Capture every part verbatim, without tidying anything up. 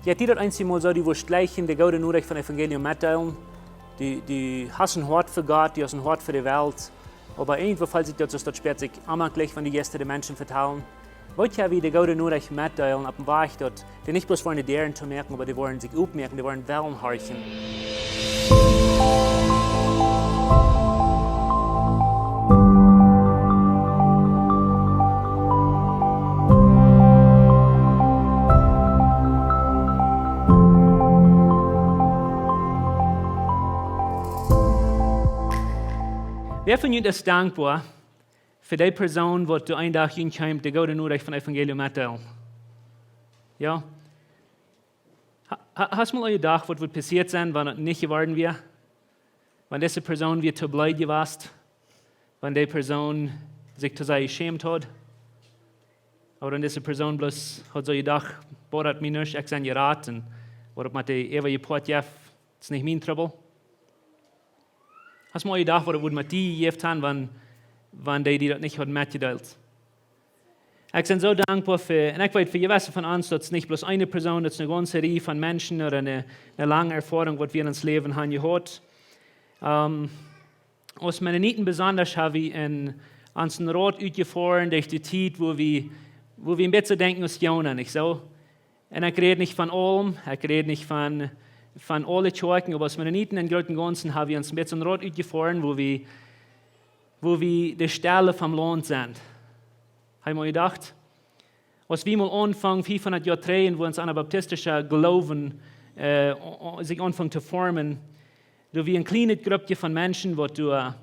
Jeit die daut eensjemol soo, du wurscht jleichen de goode Norecht von Evangelium metdeelen? Du, du hast een Hoat fa Gott, du hast een Hoat fa de Welt. Oba irjentwoo felt sikj daut, soo daut spieet sikj emma jlikj, wan du jeist de Menschen vetalen. Woo kjenn wie de goode Norecht metdeelen opp een Wajch, daut dee nich bloos woaren de Däaren toomoaken, oba dee woaren sikj opmoaken, dee woaren wellen horchen. Wäa von junt es dankboa fa dee Persoon, waut doa een Dach hia kjeem, de goode Norecht von Evangelium metdeelen? Jo? Ha-, ha-, hast mol jedocht, waut wudd passieet sennen, wan daut nich jeworden wia? Wan dise Persoon wia too bleed jewast? Wan dee Persoon sikj too sea jeschämt haud? Ooda wan dise Persoon bloos haud soo jedocht: "Boa, daut mie nuscht, ekj sie jerat, un waut uk met dee äwa jepoat jeft, es nich mien Trubbel"? Hast mol jedocht, waut daut wudd met die jejäft haben, wan, wan dee die daut nich haud metjedeelt? Ekj sie soo dankboa fa, un ekj weet, fa jewesse von ons, daut es nich bloos eene Persoon, daut es eene gaunze Rieej von Menschen ooda eene, eene lange Erfoarunk, waut wie en ons Läwen haben jehaut. Ähm, aus Mennoniten besonda haben wie en onsen Rot utjefoaren derch dee Tiet, wua wie, wua wie een bät denkjen aus Jona, nich soo? Un ekj räd nich von aulem, ekj räd nich von, von aule Kjoakjen, oba aus Mennoniten em grooten gaunzen haben wie ons een bät Rot utjefoaren, wua wie, wua wie de Stelle vom Launt sent. Hast mol jedocht? Aus wie mol aunfungen, fiefhundat Joa trigj, wua ons anabaptistischa Gloowen, äh, o-, o-, sikj aunfung to formen, doa wia een kjlienet Gruppkje von Menschen, waut doa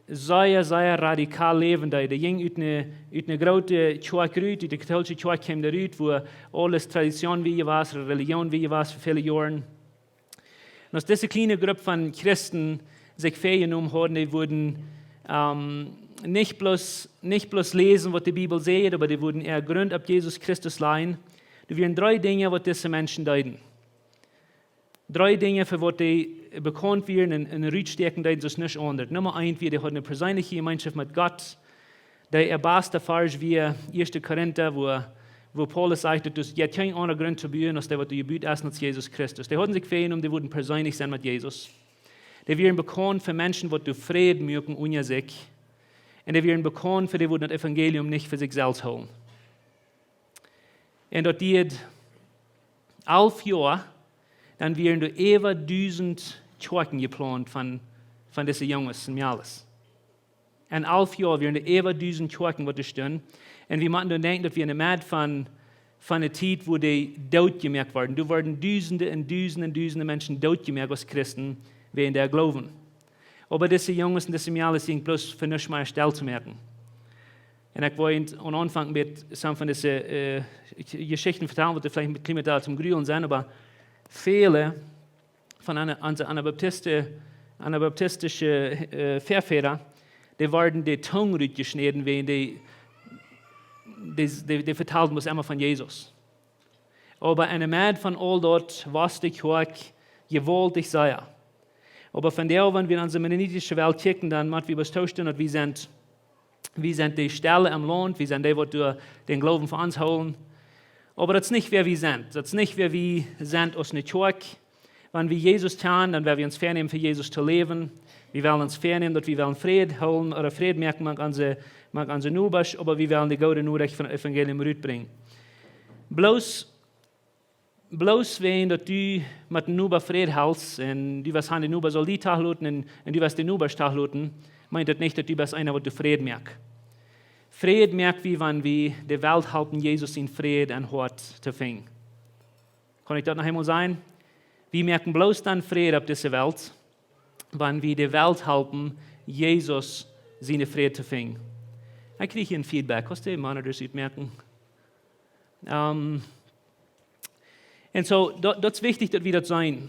sea, sea radikal läwen deeden. Dee jinjen ut eene, ut eene groote Kjoakj rut, ut de kautoolische Kjoakj kjeemen dee rut, wua aules Tradition wia jewast, Religion wia jewast fa väle Joaren. Un aus dise kjliene Grupp von Christen sikj väajenomen hauden, dee wudden, ähm, nich bloos, nich bloos läsen, waut de Bibel sajcht, oba dee wudden äa Grunt opp Jesus Christus lajen. Doa wieren dree Dinja, waut dise Menschen deeden. Dree Dinja, fa waut dee bekaunt wieren un, un rutstäakjen deeden, soo aus nuscht aundret. Numma eent wia, dee hauden eene perseenelje Jemeenschoft met Gott. Dee äa basta Varsch wia Ieeschte Korinta, wua, wua Paulus sajcht, daut es, jie haben kjeenen aundren Grunt to buen, aus dee, waut doa jebut es, un daut es Jesus Christus. Dee hauden sikj väajenomen, dee wudden perseenlich sennen met Jesus. Dee wieren bekaunt fa Menschen, waut doa Fräd muaken unja sikj. Un dee wieren bekaunt fa dee, waut daut Evangelium nich fa sikj selfst hoolen. Un daut dieed alf Joa, dan wieren doa äwa dusent Kjoakjen jeplaunt von, von dise Junges un Mejales. En alf Joa wieren doa äwa dusent Kjoakjen, waut doa stunden. Un wie motten dan denkjen, daut wie en de Med von, von de Tiet, wua dee dootjemoakt worden. Doa worden Dusende un Dusende un Dusende Menschen dootjemoakt aus Christen, wäajen äa Gloowen. Oba dise Junges un dise Mejales jinjen bloos fa nuscht mea stell to moaken. Un ekj wull aum Aunfank met some von dise, äh, Jeschichten vetalen, waut veleicht een bät kjlien bät toom Grulen sent, oba väle von onse, onse anabaptiste-, anabaptistische, äh, Väavodasch, dee worden de Tung rutjeschnäden, wäajen dee, dee, dee, dee vetalden bloos emma von Jesus. Oba en de Med von aul daut wia de Kjoakj jewaultich sea. Oba vondoag, wan wie en onse mennonitische Welt kjikjen, dan mott wie bloos tostonen, daut wie sent, wie sent de Stelle em Launt, wie sent dee, waut doa dän Gloowen fa ons hoolen. Oba daut es nich, wäa wie sent. Daut es nich, wäa wie sent aus eene Kjoakj. Wan wie Jesus kjanen, dan woa wie ons väanämen, fa Jesus to läwen. Wie wellen ons väanämen, daut wie wellen Fräd hoolen ooda Fräd moaken met onse, met onse Nobasch, oba wie wellen de goode Norecht von daut Evangelium rutbrinjen. Bloos, bloos wäajen daut du met dän Noba Fräd hast un du west aun dän Noba saul die toloten un, un du west dän Noba toloten, meent daut nich, daut du best eena, waut doa Fräd moakt. Fräd moak wie, wan wie de Welt halpen, Jesus sienen Fräd em Hoat to finjen. Kaun ekj daut noch eemol sajen? Wie moaken bloos dan Fräd opp dise Welt, wan wie de Welt halpen, Jesus sienen Fräd to finjen. Ekj kjrie hia een Feedback. Kaust du de Monitors utmoaken? Ähm, un soo, daut, daut es wichtich, daut wie daut seenen.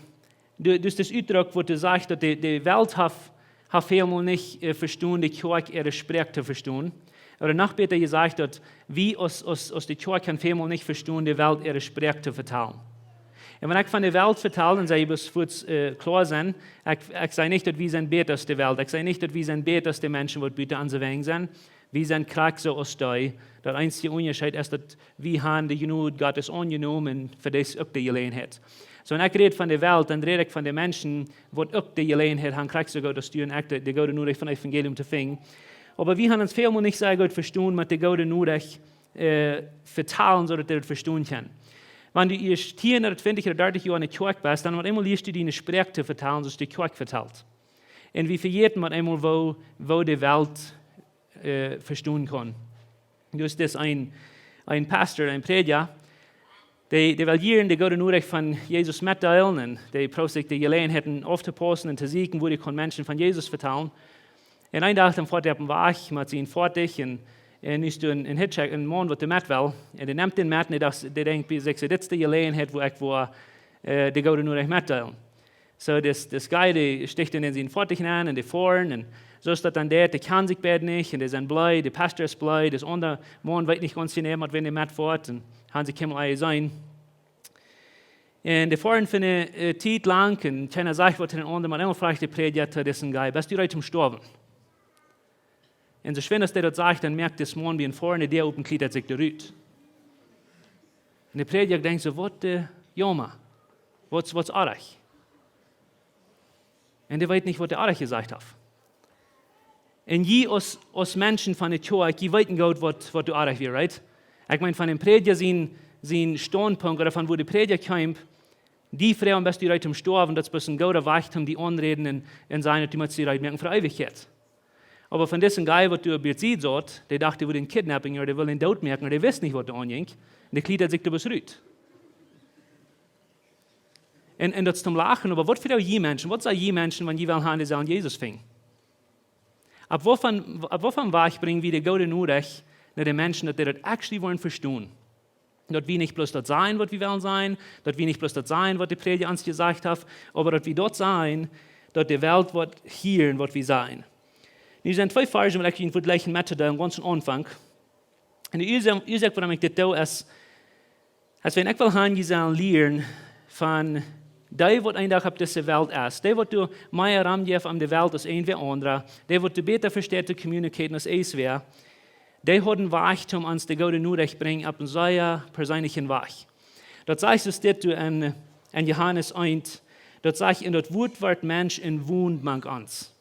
Du, du hast dän Utdruck, wua et sajcht, daut de, de Welt haft, haft väl mol nich, äh, vestonen, de Kjoakj äare Sproak to vestonen. Ooda noch bäta jesajcht, daut wie aus, aus, aus de Kjoakj kjennen väl mol nich vestonen, de Welt äare Sproak to vetalen. Un wan ekj von de Welt vetal, dan saj ekj bloos, äh, kloa sennen, ekj, ekj saj nich, daut wie sent bäta aus de Welt. Ekj saj nich, daut wie sent bäta aus de Menschen, waut buten onse Wenj sent. Wie sent krakjt soo aus dee. Daut eensje Unjascheet es daut wie han de Jnod Gottes aunjenomen fa dise uk de Jeläajenheit. Soo, wan ekj räd von de Welt, dan räd ekj von de Menschen waut uk de Jeläajenheit han krakjt soo goot aus du un ekj de, de goode Norecht von Evangelium to finjen. Oba wie han ons väl mol nich sea goot vestonen met de goode Norecht, äh, vetalen, soo daut dee daut vestonen kjennen. Wan du ieescht tieen ooda twintich ooda dartich Joa enne Kjoakj best, dan met eemol lieescht du diene Sproak to vetalen, soo aus de Kjoakj vetalt. Un wie vejäten met eemol, woo, woo de Welt, äh, vestonen kaun. Dus dit es een, een Pastor, een Prädja, dee, dee well hia de goode Norecht von Jesus metdeelen un dee prooft sikj de Jeläajenheiten auftopaussen un to sieekjen, woo dee kaun Menschen von Jesus vetalen. Un een Dach dan foat hee opp een Wajch met sien Foatich un, un nu es doa een, een Hitchhiker, een Maun waut doa met well. Un dee nemt dän met un dee docht, dee denkjt bie sikj soo: "Dit es de Jeläajenheit, woo ekj woa, äh, de goode Norecht metdeelen." Soo, dis, dis guy, dee sticht dan en sien Foatich nenn un dee foaren un soo es daut dan, dee, dee kjanen sikj beid nich un dee sent blee, de Pastor es blee, dis aundra Maun weet nich gaunz jeneiw, met wäm hee metfoat un han sikj kjeenmol ea jeseenen. Un dee foaren fa eene, äh, Tiet lang un kjeena sajcht waut to dän aundren, oba eemol frajcht de Prädja to disen guy: "Best du reed toom stoawen?" Un soo schwind aus dee daut sajcht, dan moakt dis Maun bie een foaren de Däa op un kjliet sikj doa rut. Un de Prädja denkjt soo: "Waut, äh, Joma? Waut, waut oajch?" Un dee weet nich, waut dee oajch jesajcht haft. Un jie aus, aus Menschen von de Kjoakj, jie weeten goot, waut, waut doa oajch wia, right? Ekj meen, von dän Prädja sien, sien Standpunkt ooda von woo de Prädja kjeem, dee Fru, best du reed toom stoawen, daut es bloos een gooda Wajch toom die aunräden un, un sajen, daut du motst die reed moaken fa Eewichkjeit. Oba von disen guy, waut doa bie de Sied saut, dee docht, dee wudd een kidnapping, ooda dee wull een doot moaken, ooda dee wist nich, waut doa aunjinkj. Un dee kjliet sikj doa bloos rut. Un, un daut es toom lachen, oba waut fa jie Menschen, waut saj jie Menschen, wan jie wellen han, dee sellen Jesus finjen? Opp waut von, opp waut von Wajch brinj wie de goode Norecht no de Menschen, daut dee daut actually wellen vestonen? Daut wie nich bloos daut sajen, waut wie wellen sajen, daut wie nich bloos daut sajen, waut de Prädja ons jesajcht haft, oba daut wie daut sajen, daut de Welt woat hieren, waut wie sajen. Nu sent twee Varsch, waut ekj junt wudd jlikjen mettodeelen, gaunz aum Aunfank. Un de Uasoak, Uasoak, wuarom ekj dit doo, es, es wan ekj well han, jie sellen lieren von dee, waut een Dach opp dise Welt es, dee, waut doa mea Rum jeft aun de Welt aus een wäa aundra, dee, waut doa bäta vesteit to communicaten aus ees wäa, dee hauden Wajch, om ons de goode Norecht brinjen opp een sea perseenlichen Wajch. Daut sajcht soo dit doa en, en Johanes eent, daut sajcht: "Un daut Wuat wort Mensch un wond mank ons."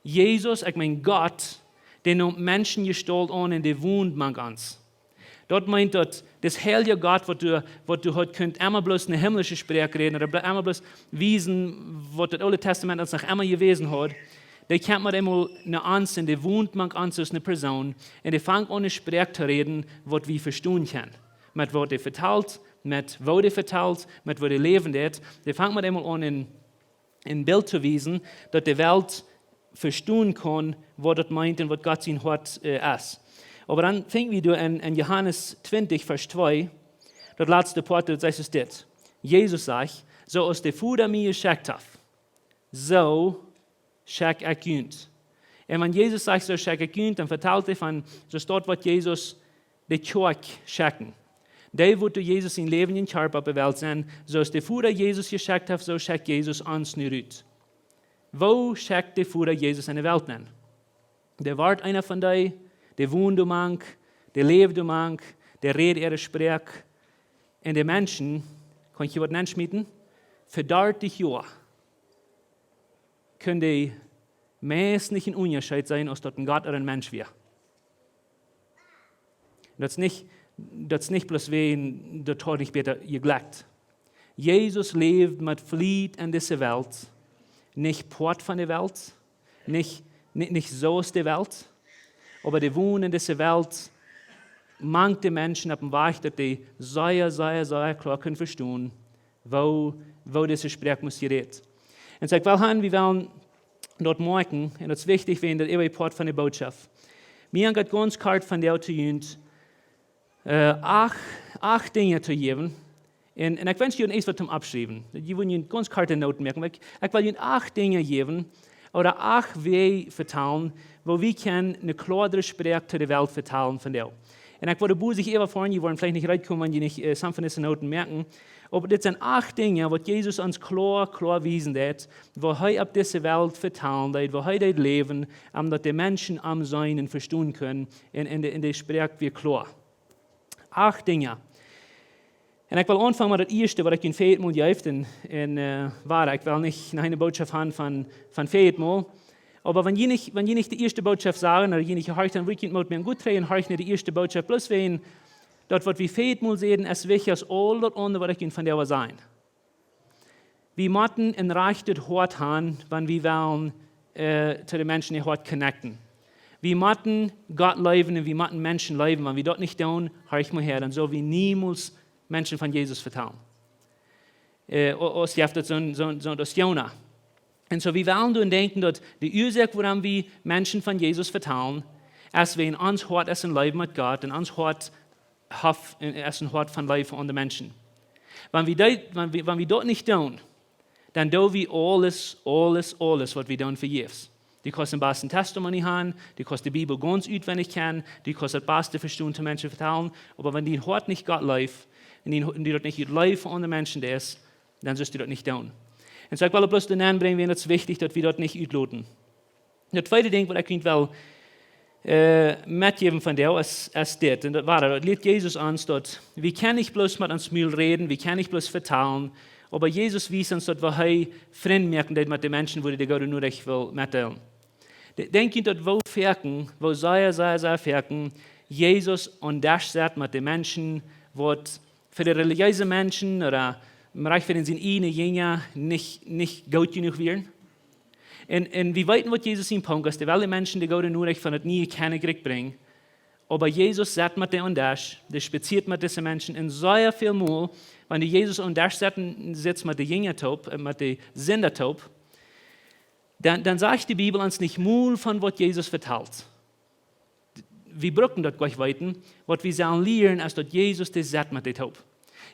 Jesus, ekj meen Gott, dee neem Menschenjestault aun un dee wond mank ons. Daut meent daut dis heilje Gott, waut doa, waut doa haud kunt emma bloos eene himmlische Sproak räden, ooda blo-, emma bloos wiesen, waut daut Oole Tastament ons noch emma jewäsen haud, dee kjemt met eemol no ons un dee wond mank ons aus eene Persoon, un dee fangt aun eene Sproak to räden, waut wie vestonen kjennen. Met waut dee vetalt, met woo dee vetalt, met woo dee läwen deit. Dee fangt met eemol aun een een Bilt to wiesen, daut de Welt vestonen kaun, waut daut meent un waut Gott sien Hoat, äh, es. Oba dan finj wie doa en, en Johanes twintich, Varsch twee, daut latste Poat, daut sajcht dit. Jesus sajcht: "Soo aus de Voda mie jeschekjt haft, soo schekj ekj junt." Un wan Jesus sajcht: "Soo schekj ekj junt", dan vetalt hee von, soo steit, waut Jesus de Kjoakj schekjen. Dee wudd doa Jesus sien läwendja Kjarpa opp de Welt sennen, soo aus de Voda Jesus jeschekjt haft, soo schekjt Jesus ons nu rut. Woo schekjt de Voda Jesus enne Welt nenn? Dee wort eena von dee, dee wond doa mank, dee läwd doa mank, dee räd äare Sproak. Un de Menschen, kaun ekj hia waut nenschmieten? Fa dartich Joa kunn dee meist nich een Unjascheet seenen, aus daut een Gott ooda een Mensch wia. Daut es nich, daut es nich bloos wäajen daut haud nich bäta jejlikjt. Jesus läwd met Fliet en dise Welt, nich Poat von de Welt, nich, nich, nich soo aus de Welt, oba dee wond en dise Welt, mank de Menschen opp een Wajch, daut dee sea, sea, sea kloa kunnen vestonen, woo, woo dise Sproak must jerät. Un soo, ekj well han, wie wellen daut moakjen, un daut es wichtich, wäajen daut es een Poat von de Bootschoft. Mie haft Gott gaunz kort von dee to junt, äh, acht, acht Dinja to jäwen. Un, un ekj wensch junt eent waut toom oppschriewen. Jie wudden junt gaunz korte Noten moaken, oba ekj, ekj well junt acht Dinja jäwen, ooda acht Wäaj vetalen, woo wie kjennen eene kloare Sproak to de Welt vetalen von dee. Un ekj wudd bosich äwa foaren, jie woaren veleicht nich rutkomen, wan jie nich äh, some von dise Noten moakjen. Oba dit sent acht Dinja, waut Jesus ons kloa, kloa wiesen deed, woo hee opp dise Welt vetalen deed, woo hee deed läwen, om daut de Menschen am seenen un vestonen kunnen. Un, un, de, un de Sproak wia kloa. Acht Dinja. Un ekj well aunfangen met daut ieeschte, waut ekj junt Faith Mol jeef. Un, un äh, wada, ekj well nich noch eene Bootschoft haben von, von Faith Mol. Oba wan jie nich, wan jie nich de ieeschte Bootschoft sajen, ooda jie nich horchen, dan wudd ekj junt moot moaken, goot trigj un horcht no de ieeschte Bootschoft. Bloos wäajen daut, waut wie Faith Mol säden, es wichtja aus aul daut aundre, waut ekj junt vondoag well sajen. Wie motten een rajchtet Hoat haben, wan wie wellen äh, to de Menschen äa Hoat connecten. Wie motten Gott leewen un wie motten Menschen leewen. Wan wie daut nich doonen, horcht mol häa, dan sell wie niemols Menschen von Jesus vetalen. Äh, o- aus jeft daut soon, soon, soon aus Jona. Un soo, wie wellen doonen denkjen, daut de Uasoak, wuarom wie Menschen von Jesus vetalen, es wäajen ons Hoat es een Läwen met Gott un ons Hoat haft, es een Hoat von Läwen aun de Menschen. Wan wie daut, wan wie, wan wie daut nich doonen, dan doo wie aules, aules, aules, waut wie doonen, vejäfs. Du kaust dän basten Testimony haben, du kaust de Bibel gaunz utwendich kjanen, du kaust daut baste vestonen to Menschen vetalen, oba wan dien Hoat nich Gott leeft un dien, un du daut nich ut Leew fa aundre Menschen deist, dan sust du daut nich doonen. Un soo, ekj well bloos doa nenn brinjen, wäajen daut es wichtich, daut wie daut nich utloten. Daut tweede Dinkj, waut ekj junt well äh, metjäwen vondoag es, es dit. Un daut wia, daut lieet Jesus ons, daut wie kjennen nich bloos met ons Mul räden, wie kjennen nich bloos vetalen, oba Jesus wiest ons, daut wie hee Frind moaken deeden met de Menschen, wua hee de goode Norecht well metdeelen. De- Denkj jie daut, woo foaken, woo sea, sea, sea foaken Jesus aun dän Desch sat met de Menschen, waut fa de relijeese Menschen ooda rajcht fa dän siene ieejne Jinja nich, nich goot jenuach wieren? Un, un wie weeten, waut Jesus sien Punkt es. Dee well de Menschen de goode Norecht von daut niee Kjennichrikj brinjen. Oba Jesus sat met dee aun dän Desch, dee spazieet met dise Menschen. Un sea väl Mol, wan du Jesus aun dän Desch sat un sitst met de Jinja toop, äh, met de Sinda toop, dan, dan sajcht de Bibel ons nich mol von waut Jesus vetalt. Wie brucken daut nich weeten. Waut wie sellen lieren, es daut Jesus, dee sat met dee toop.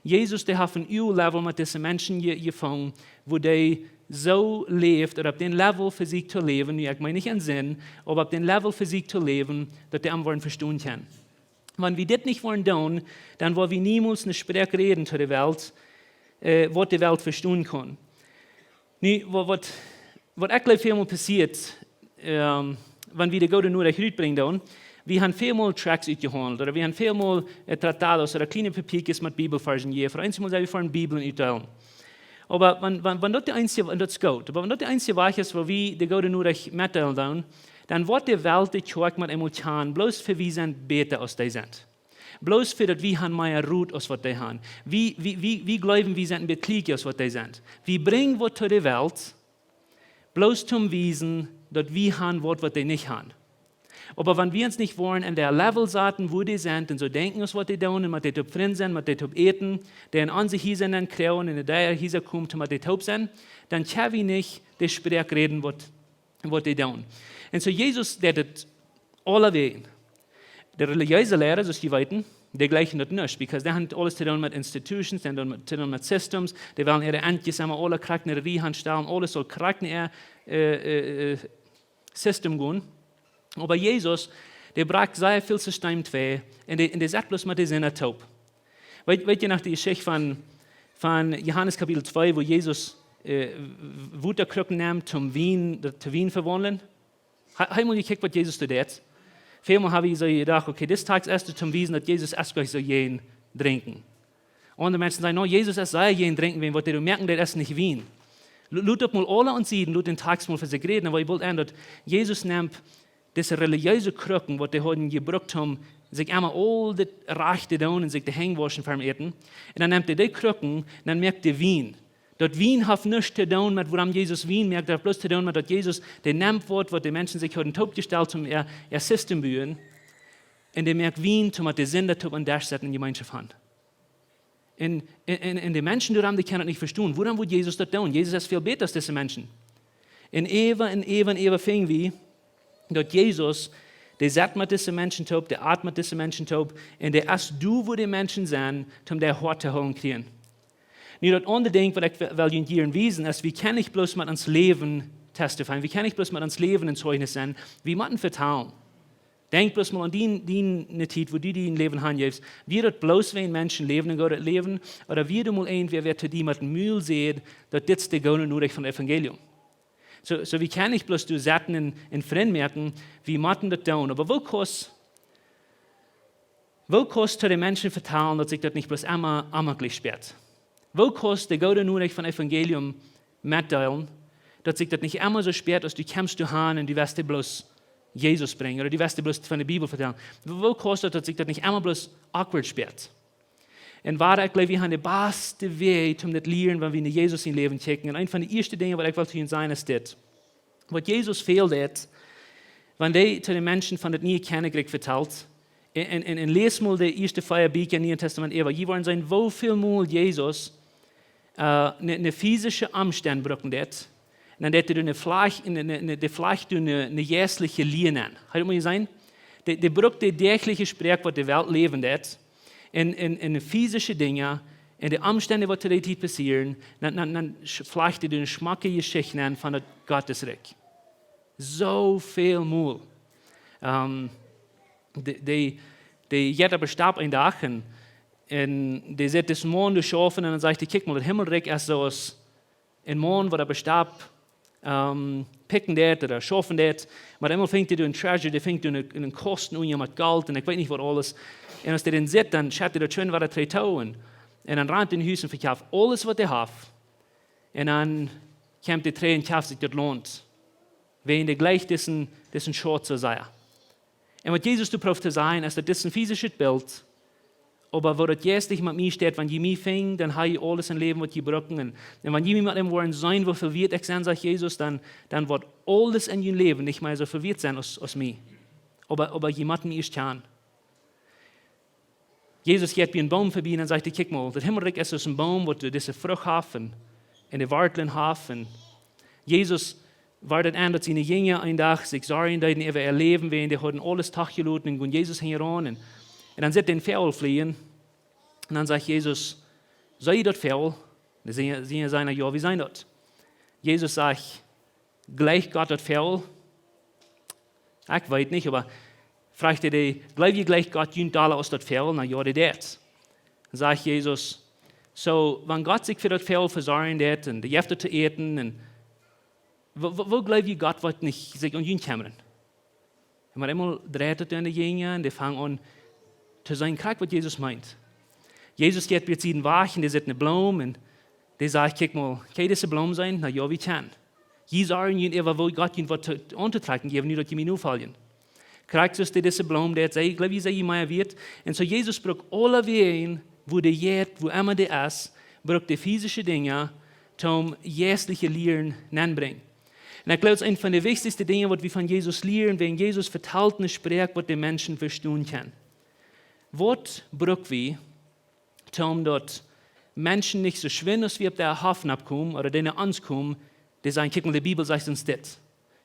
Jesus, dee haft een Level met dise Menschen je- jefungen, wua dee soo läft, ooda opp dän Level fa sikj to läwen, nu, ekj meen nich en Sind, oba opp dän Level fa sikj to läwen, daut dee am woaren vestonen kjennen. Wan wie dit nich woaren doonen, dan woa wie niemols eene Sproak räden to de Welt, äh, waut de Welt vestonen kaun. Nu, wa- waut, waut ekj jleew väl Mol passieet, ähm, wan wie de goode Norecht rutbrinjen doonen, wie haben väl Mol Tracts utjehaundelt, ooda wie haben väl Mol äh, tratados ooda kjliene Papierkjes met Bibelvarsch jejäft. Ooda eenjemol sent wie fa eene Bibel utdeelen. Oba wan, wan, wan daut de eensje, un daut es goot, oba wan daut de eensje Wajch es, woo wie de goode Norecht metdeelen doonen, dan woat de Welt de Kjoakj met eemol kjanen, bloos fa wie sent bäta aus dee sent. Bloos fa daut wie haben mea Rot aus waut dee haben. Wie, wie, wie, wie jleewen, wie sent een bät kjlieekja aus waut dee sent. Wie brinjen waut to de Welt, bloos toom wiesen, daut wie haben waut, waut dee nich haben. Oba wan wie ons nich woaren aun dän Level saten, wua dee sent, un soo denkjen aus waut dee doonen, un met dee toop Frind sennen, met dee toop äten, dee en onse Hiesa nenn kjrieen, un en dee äare Hiesa komen, met dee toop sennen, dan kjenn wie nich de Sproak räden, waut, waut dee doonen. Un soo Jesus deed et aulawäajen. De relijeese Liera, soo aus jie weeten, dee jlikjen daut nich, because dee haben aules to doonen met institutions, dee haben to doonen met systems, dee wellen äare Entjes emma aule krakjt en de Rieej stalen, aules saul krakjt en äa äh, äh, äh, System gonen. Oba Jesus, dee brakjt sea väl System twei un dee, un dee sat bloos met de Sinda toop. Weet, weet jie noch de Jeschicht von, von Johanes Kapitel twee, wua Jesus äh, Wota Krucken nemt, toom Wien, daut to Wien vewaundlen? Ha- Hast du mol jekjikjt, waut Jesus doa deed? Väl Mol hab wie soo jedocht, okay, dis Tekst es daut toom wiesen, daut Jesus es nich soo jäajen drinkjen. Aundre Menschen sajen, no, Jesus es sea jäajen drinkjen, wäajen waut dee doa moaken, daut es nich Wien. Lo- Lot daut mol aula aun sied, lot dän Tekst mol fa sikj räden, oba ekj well aun, daut Jesus nemt dise relijeese Krucken, waut dee hauden jebrukt, om sikj emma aul daut rajchte to doonen un sikj de Henj wauschen ver däm Äten. Un dan nemt hee dee Krucken, dan moakt hee Wien. Daut Wien haft nuscht to doonen met wuarom Jesus Wien moakt, daut haft bloos to doonen met daut Jesus, dee nemt waut, waut de Menschen sikj hauden toopjestalt, om äa, äa System buen. Un dee moakt Wien, om met de Sinda toop aun dän Desch setten un Jemeenschoft haben. Un, un, un, un de Menschen doaromm, dee kjennen daut nich vestonen. Wuarom wudd Jesus daut doonen? Jesus es väl bäta aus dise Menschen. Un äwa un äwa un äwa finj wie, daut Jesus, dee sat met dise Menschen toop, dee at met dise Menschen toop, un dee es doa, wua de Menschen sent, om dee Hoat to hoolen kjrieen. Nu, daut aundre Dinkj, waut ekj wel- well junt hia wiesen, es, wie kjennen nich bloos met ons Läwen testifyen, wie kjennen nich bloos met ons Läwen een Zeichnis sennen, wie motten vetalen. Denkj bloos mol aun dien, diene Tiet, wua du dien Läwen hanjefst. Wia daut bloos wäajen Menschen läwen een goodet Läwen? Ooda wia doa mol irjentwäa, wäa to die met een Mul säd, daut dit es de goode Norecht von daut Evangelium? Soo, soo wie kjennen nich bloos doa sitten un, un Frind moaken, wie motten daut doonen. Oba woo kaust, woo kaust du de Menschen vetalen, daut sikj daut nich bloos emma onjemakjlich spieet? Woo kaust de goode Norecht von Evangelium metdeelen, daut sikj daut nich emma soo spieet, aus du kjemst doa han un du west die bloos Jesus brinjen, ooda du west die bloos von de Bibel vetalen? Woo, woo kaust daut, daut sikj daut nich emma bloos awkward spieet? Un woo, ekj jleew, wie haben de baste Wäaj, om dit lieren, wan wie no Jesus sien Läwen kjikjen. Un eent von de ieeschte Dinja, waut ekj well to junt sajen, es dit. Waut Jesus väl deed, wan hee to de Menschen von daut niee Kjennichrikj vetalt, un, un, un, un läs mol de ieeschte vea Bieekja em Nieen Tastament äwa. Jie woaren seenen, woo väl mol Jesus, äh, ne, ne physische Omstaunt brucken deed. Un dan deed hee doa ne Flajcht, ne, ne, ne, de Flajcht doa ne, ne jeistliche Lia nenn. Hee mott seenen, dee, dee brukt de däachliche Sproak, waut de Welt läwen deed, un, un, un de physische Dinja, un de Omstaunt, waut to dee Tiet passieren, dan, dan, dan sch-, flajcht hee doa ne schmocke Jeschicht nenn von daut Gottesrikj. Soo väl mol. Ähm, dee, dee, dee jeit opp de Stap een Dach un, un dee sitt dis Maun doa schaufen un dan sajcht hee: "Kjikj mol, daut Himmelrikj es soo aus een Maun, waut opp de Stap, ähm, pikjen deed ooda schaufen deed." Oba eemol finjt hee doa een treasure, dee finjt doa een, een Kausten unja met Golt un ekj weet nich waut aules. Un aus hee dan sitt, dan schett hee daut schwind wada trigj too un, un dan rant hee no Hus un vekjeeft aules, waut hee haft. Un dan kjemt hee trigj un kjeeft sikj daut Launt. Wäajen hee jleicht disen, disen Schauz soo sea. Un waut Jesus doa proowt to sajen, es, daut dit es een physischet Bilt, oba woo daut jeistlich met mie steit, wan jie mie finjen, dan ha jie aules em Läwen, waut jie brucken. Un, un wan jie mie met am woaren seenen, woo väl wieet ekj sie, sajcht Jesus, dan, dan woat aules en jun Läwen nich mea soo väl wieet sennen aus, aus mie. Oba, oba jie motten mie ieescht kjanen. Jesus jeit bie een Boom vebie un dan sajcht hee: "Kjikj mol, daut Himmelrikj es aus een Boom, waut dise Frucht haft un, un de Wartlen haft." Un Jesus wort daut aun, daut siene Jinja een Dach sikj sorjen deeden äwa äa Läwen, wäajen dee hauden aules trigj jeloten un jinjen Jesus hinjaraun. Un, un dan sitt hee een Voagel fleajen. Un dan sajcht Jesus: "Seenen jie daut Voagel?" Un de Jinja, Jinja säden: "Jo, wie seenen daut." Jesus sajcht: "Jleicht Gott daut Voagel?" Ekj weet nich, oba frajcht hee dee: "Jleew jie, jleicht Gott junt dolla aus daut Voagel?" "Na jo, dee deit." Dan sajcht Jesus: "Soo, wan Gott sikj fa daut Voagel vesorjen deit un dee jeft daut to äten, un woo, woo, woo jleew jie, Gott woat nich sikj aun junt kjemmren?" Un met eemol dreit daut aun de Jinja un dee fangen aun to seenen, krakjt waut Jesus meent. Jesus jeit bie siene Wajch un dee sitt ne Bloom un dee sajcht: "Kjikj mol, kjenn jie dise Bloom seenen? Na jo, wie kjennen. Jie sorjen junt äwa, woo Gott junt waut to, auntotrakjen jeft, nu daut jie mie nofoljen." Krakjt soo aus dee dise Bloom deit, see, jleew jie, see jie mea wieet? Un soo Jesus brukt aule Wäaj, woo dee jeit, wua emma dee es, brukt dee physische Dinja, om jeistliche Lieren nenbrinjen. Un ekj jleew, daut es eent von de wichtichste Dinja, waut wie von Jesus lieren, wäajen Jesus vetalt ne Sproak, waut de Menschen vestonen kjennen. Waut bruk wie, om daut Menschen nich soo schwind aus wie opp de Hoff nopp komen ooda dee no ons komen, dee sajen: "Kjikj mol, de Bibel sajcht ons dit.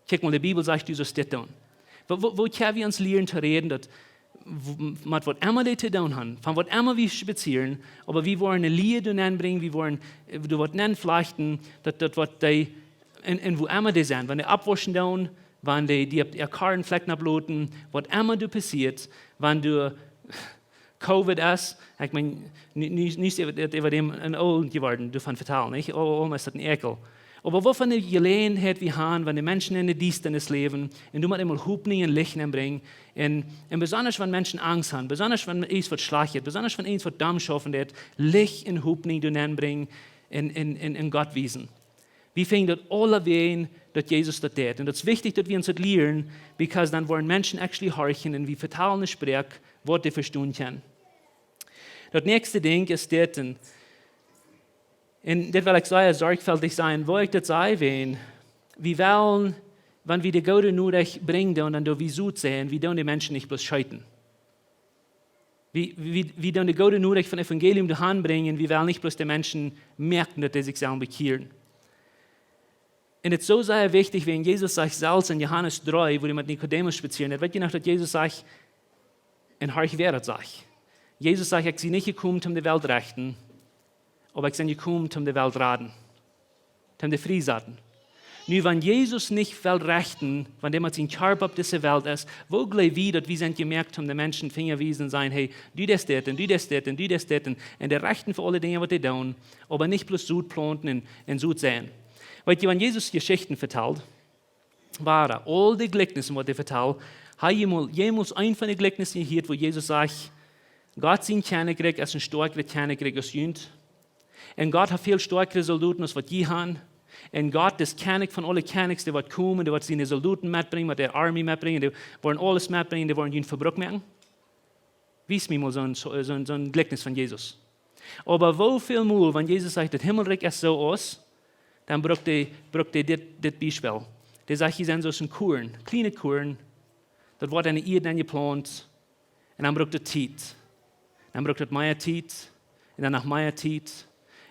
Kjikj mol, de Bibel sajcht, du saust dit doonen." Woo, woo, woo kjenn wie ons lieren to räden, daut w-, met waut emma dee to doonen haben, von waut emma wie spazieren, oba wie woaren ne Lia doa nenbrinjen, wie woaren, äh, doa waut nenflajchten, daut, daut woat dee en, en wua emma dee sent, wan dee aufwauschen doonen, wan dee, dee opp äa Kar een Flakj nopp loten, waut emma doa passieet, wan doa Covid es, ekj meen, nu, nu, nu es daut äwa däm een oolt jeworden, doavon vetalen, nich? Oh, oh, es daut een Ekel. Oba waut fa ne Jeläajenheit wie haben, wan de Menschen en de Diestanis läwen, un doa mott eemol Hopninj un Licht nenbrinjen, un, un besonda wan Menschen Angst haben, besonda wan irjent waut schlajcht jeit, besonda wan irjent waut domm schaufen deit, Licht un Hopninj doa nenbrinjen un, un, un, un Gott wiesen. Wie finjen daut aule Wäaj, daut Jesus daut deit. Un daut es wichtich, daut wie ons daut lieren, because dan woaren Menschen actually horchen un wie vetalen ne Sproak, waut dee vestonen kjennen. Daut näakjste Dinkj es dit, un, un dit well ekj sea sorjfaltich sennen, woo ekj daut saj, wäajen wie wellen, wan wie de goode Norecht brinjen doonen, dan doo wie soo sennen, wie doonen de Menschen nich bloos scheeten. Wie, wie, wie doonen de goode Norecht von Evangelium doa han brinjen, wie wellen nich bloos de Menschen moakjen, daut dee sikj sellen bekjieren. Un daut es soo sea wichtich, wäajen Jesus sajcht selfst en Johanes dree, wua hee met Nikodemus spazieren deit. Weet jie noch, daut Jesus sajcht, un horcht, wäa daut sajcht. Jesus sajcht: "Ekj sie nich jekomen, om de Welt rechten, oba ekj sie jekomen, om de Welt raden." Om dee frie to saten. Nu, wan Jesus nich well rechten, wan dee met sien Kjarpa opp dise Welt es, woo jleew wie, daut wie sent jemoakt, om de Menschen Finja wiesen un sajen: "Hey, du deist dit un du deist dit un du deist dit un, un dee rechten fa aule Dinja, waut dee doonen, oba nich bloos Sot plaunten un, un Sot seien?" Weet jie, wan Jesus Jeschichten vetalt, wada, aul dee Jlikjnisen, waut dee vetalt, ha jie mol jemols een von dee Jlikjnisen jehieet, wua Jesus sajcht: "Gott sien Kjennichrikj es een stoakjret Kjennichrikj aus junt. Un Gott haft väl stoakjre Soldoten aus waut jie han. Un Gott, de Kjennich von aule Kjennichs, dee woat komen, dee woat siene Soldoten metbrinjen, met de Army metbrinjen, dee woaren aules metbrinjen, dee woaren junt vebruck moaken." Wies mie mol soon, soon, soon Jlikjnis von Jesus. Oba woo väl mol, wan Jesus sajcht, daut Himmelrikj es soo aus, dan brukt dee, brukt dee dit, dit Biespel. Dee sajcht, jie sent soo aus een Kuarn, kjlienet Kuarn, daut woat enne Ieed nenjeplaunt, un dan brukt daut Tiet. Dan brukt daut mea Tiet, un dan noch mea Tiet,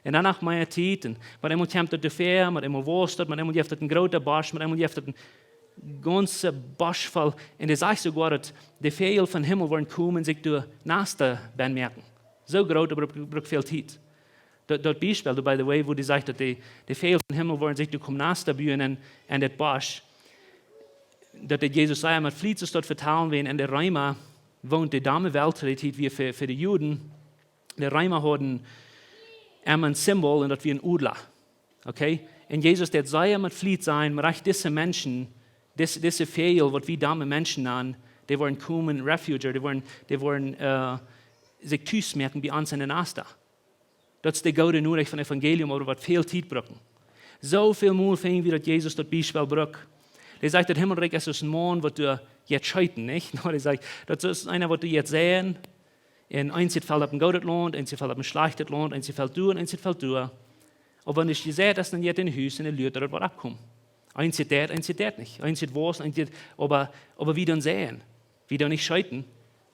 un dan noch mea Tiet. Un met eemol kjemt daut doafäa, met eemol wausst daut, met eemol jeft daut een groota Bosch, met eemol jeft daut een gaunze Bosch voll. Un dee sajcht soogoa, daut de Väajel vom Himmel woaren komen un sikj doa Nasta benn moaken. Soo groot, daut brukt, brukt väl Tiet. Daut, daut Biespel, by the way, wua dee sajcht, daut de, de Väajel vom Himmel woaren sikj doa komen Nasta buen en, en daut Bosch, daut dee Jesus säd, met Fliet es daut vetalen, wiels en de Reema, waut de Dame Welt to dee Tiet wia fa, fa de Juden, de Reema hauden emma een Simbol, un daut wia een Odla. Okay? Un Jesus, dee säd met Fliet, met rajcht, dise Menschen, dis-, dise Väajel, waut wie Dame Menschen nanen, dee woaren komen, refuge, dee woaren, dee woaren, äh, sikj tus moaken bie ons en de Nasta. Daut es de goode Norecht vom Evangelium, oba waut väl Tiet brukt. Soo väl mol finj wie, daut Jesus daut Biespel brukt. Dee sajcht, daut Himmelrikj es aus een Maun, waut doa jeit scheeten, nich? No, dee sajcht, daut es eena, waut doa jeit seien, un eent felt opp een goodet Launt, eent felt opp een schlajchtet Launt, eent felt doa, eent felt doa. Oba wan et jeseit es, dan jeit hee no Hus un hee luat, daut et woat oppkomen. Eent jeit, eent jeit nich. Eent jeit wausst, eent jeit, oba, oba wie doonen seien. Wie doonen nich scheeten.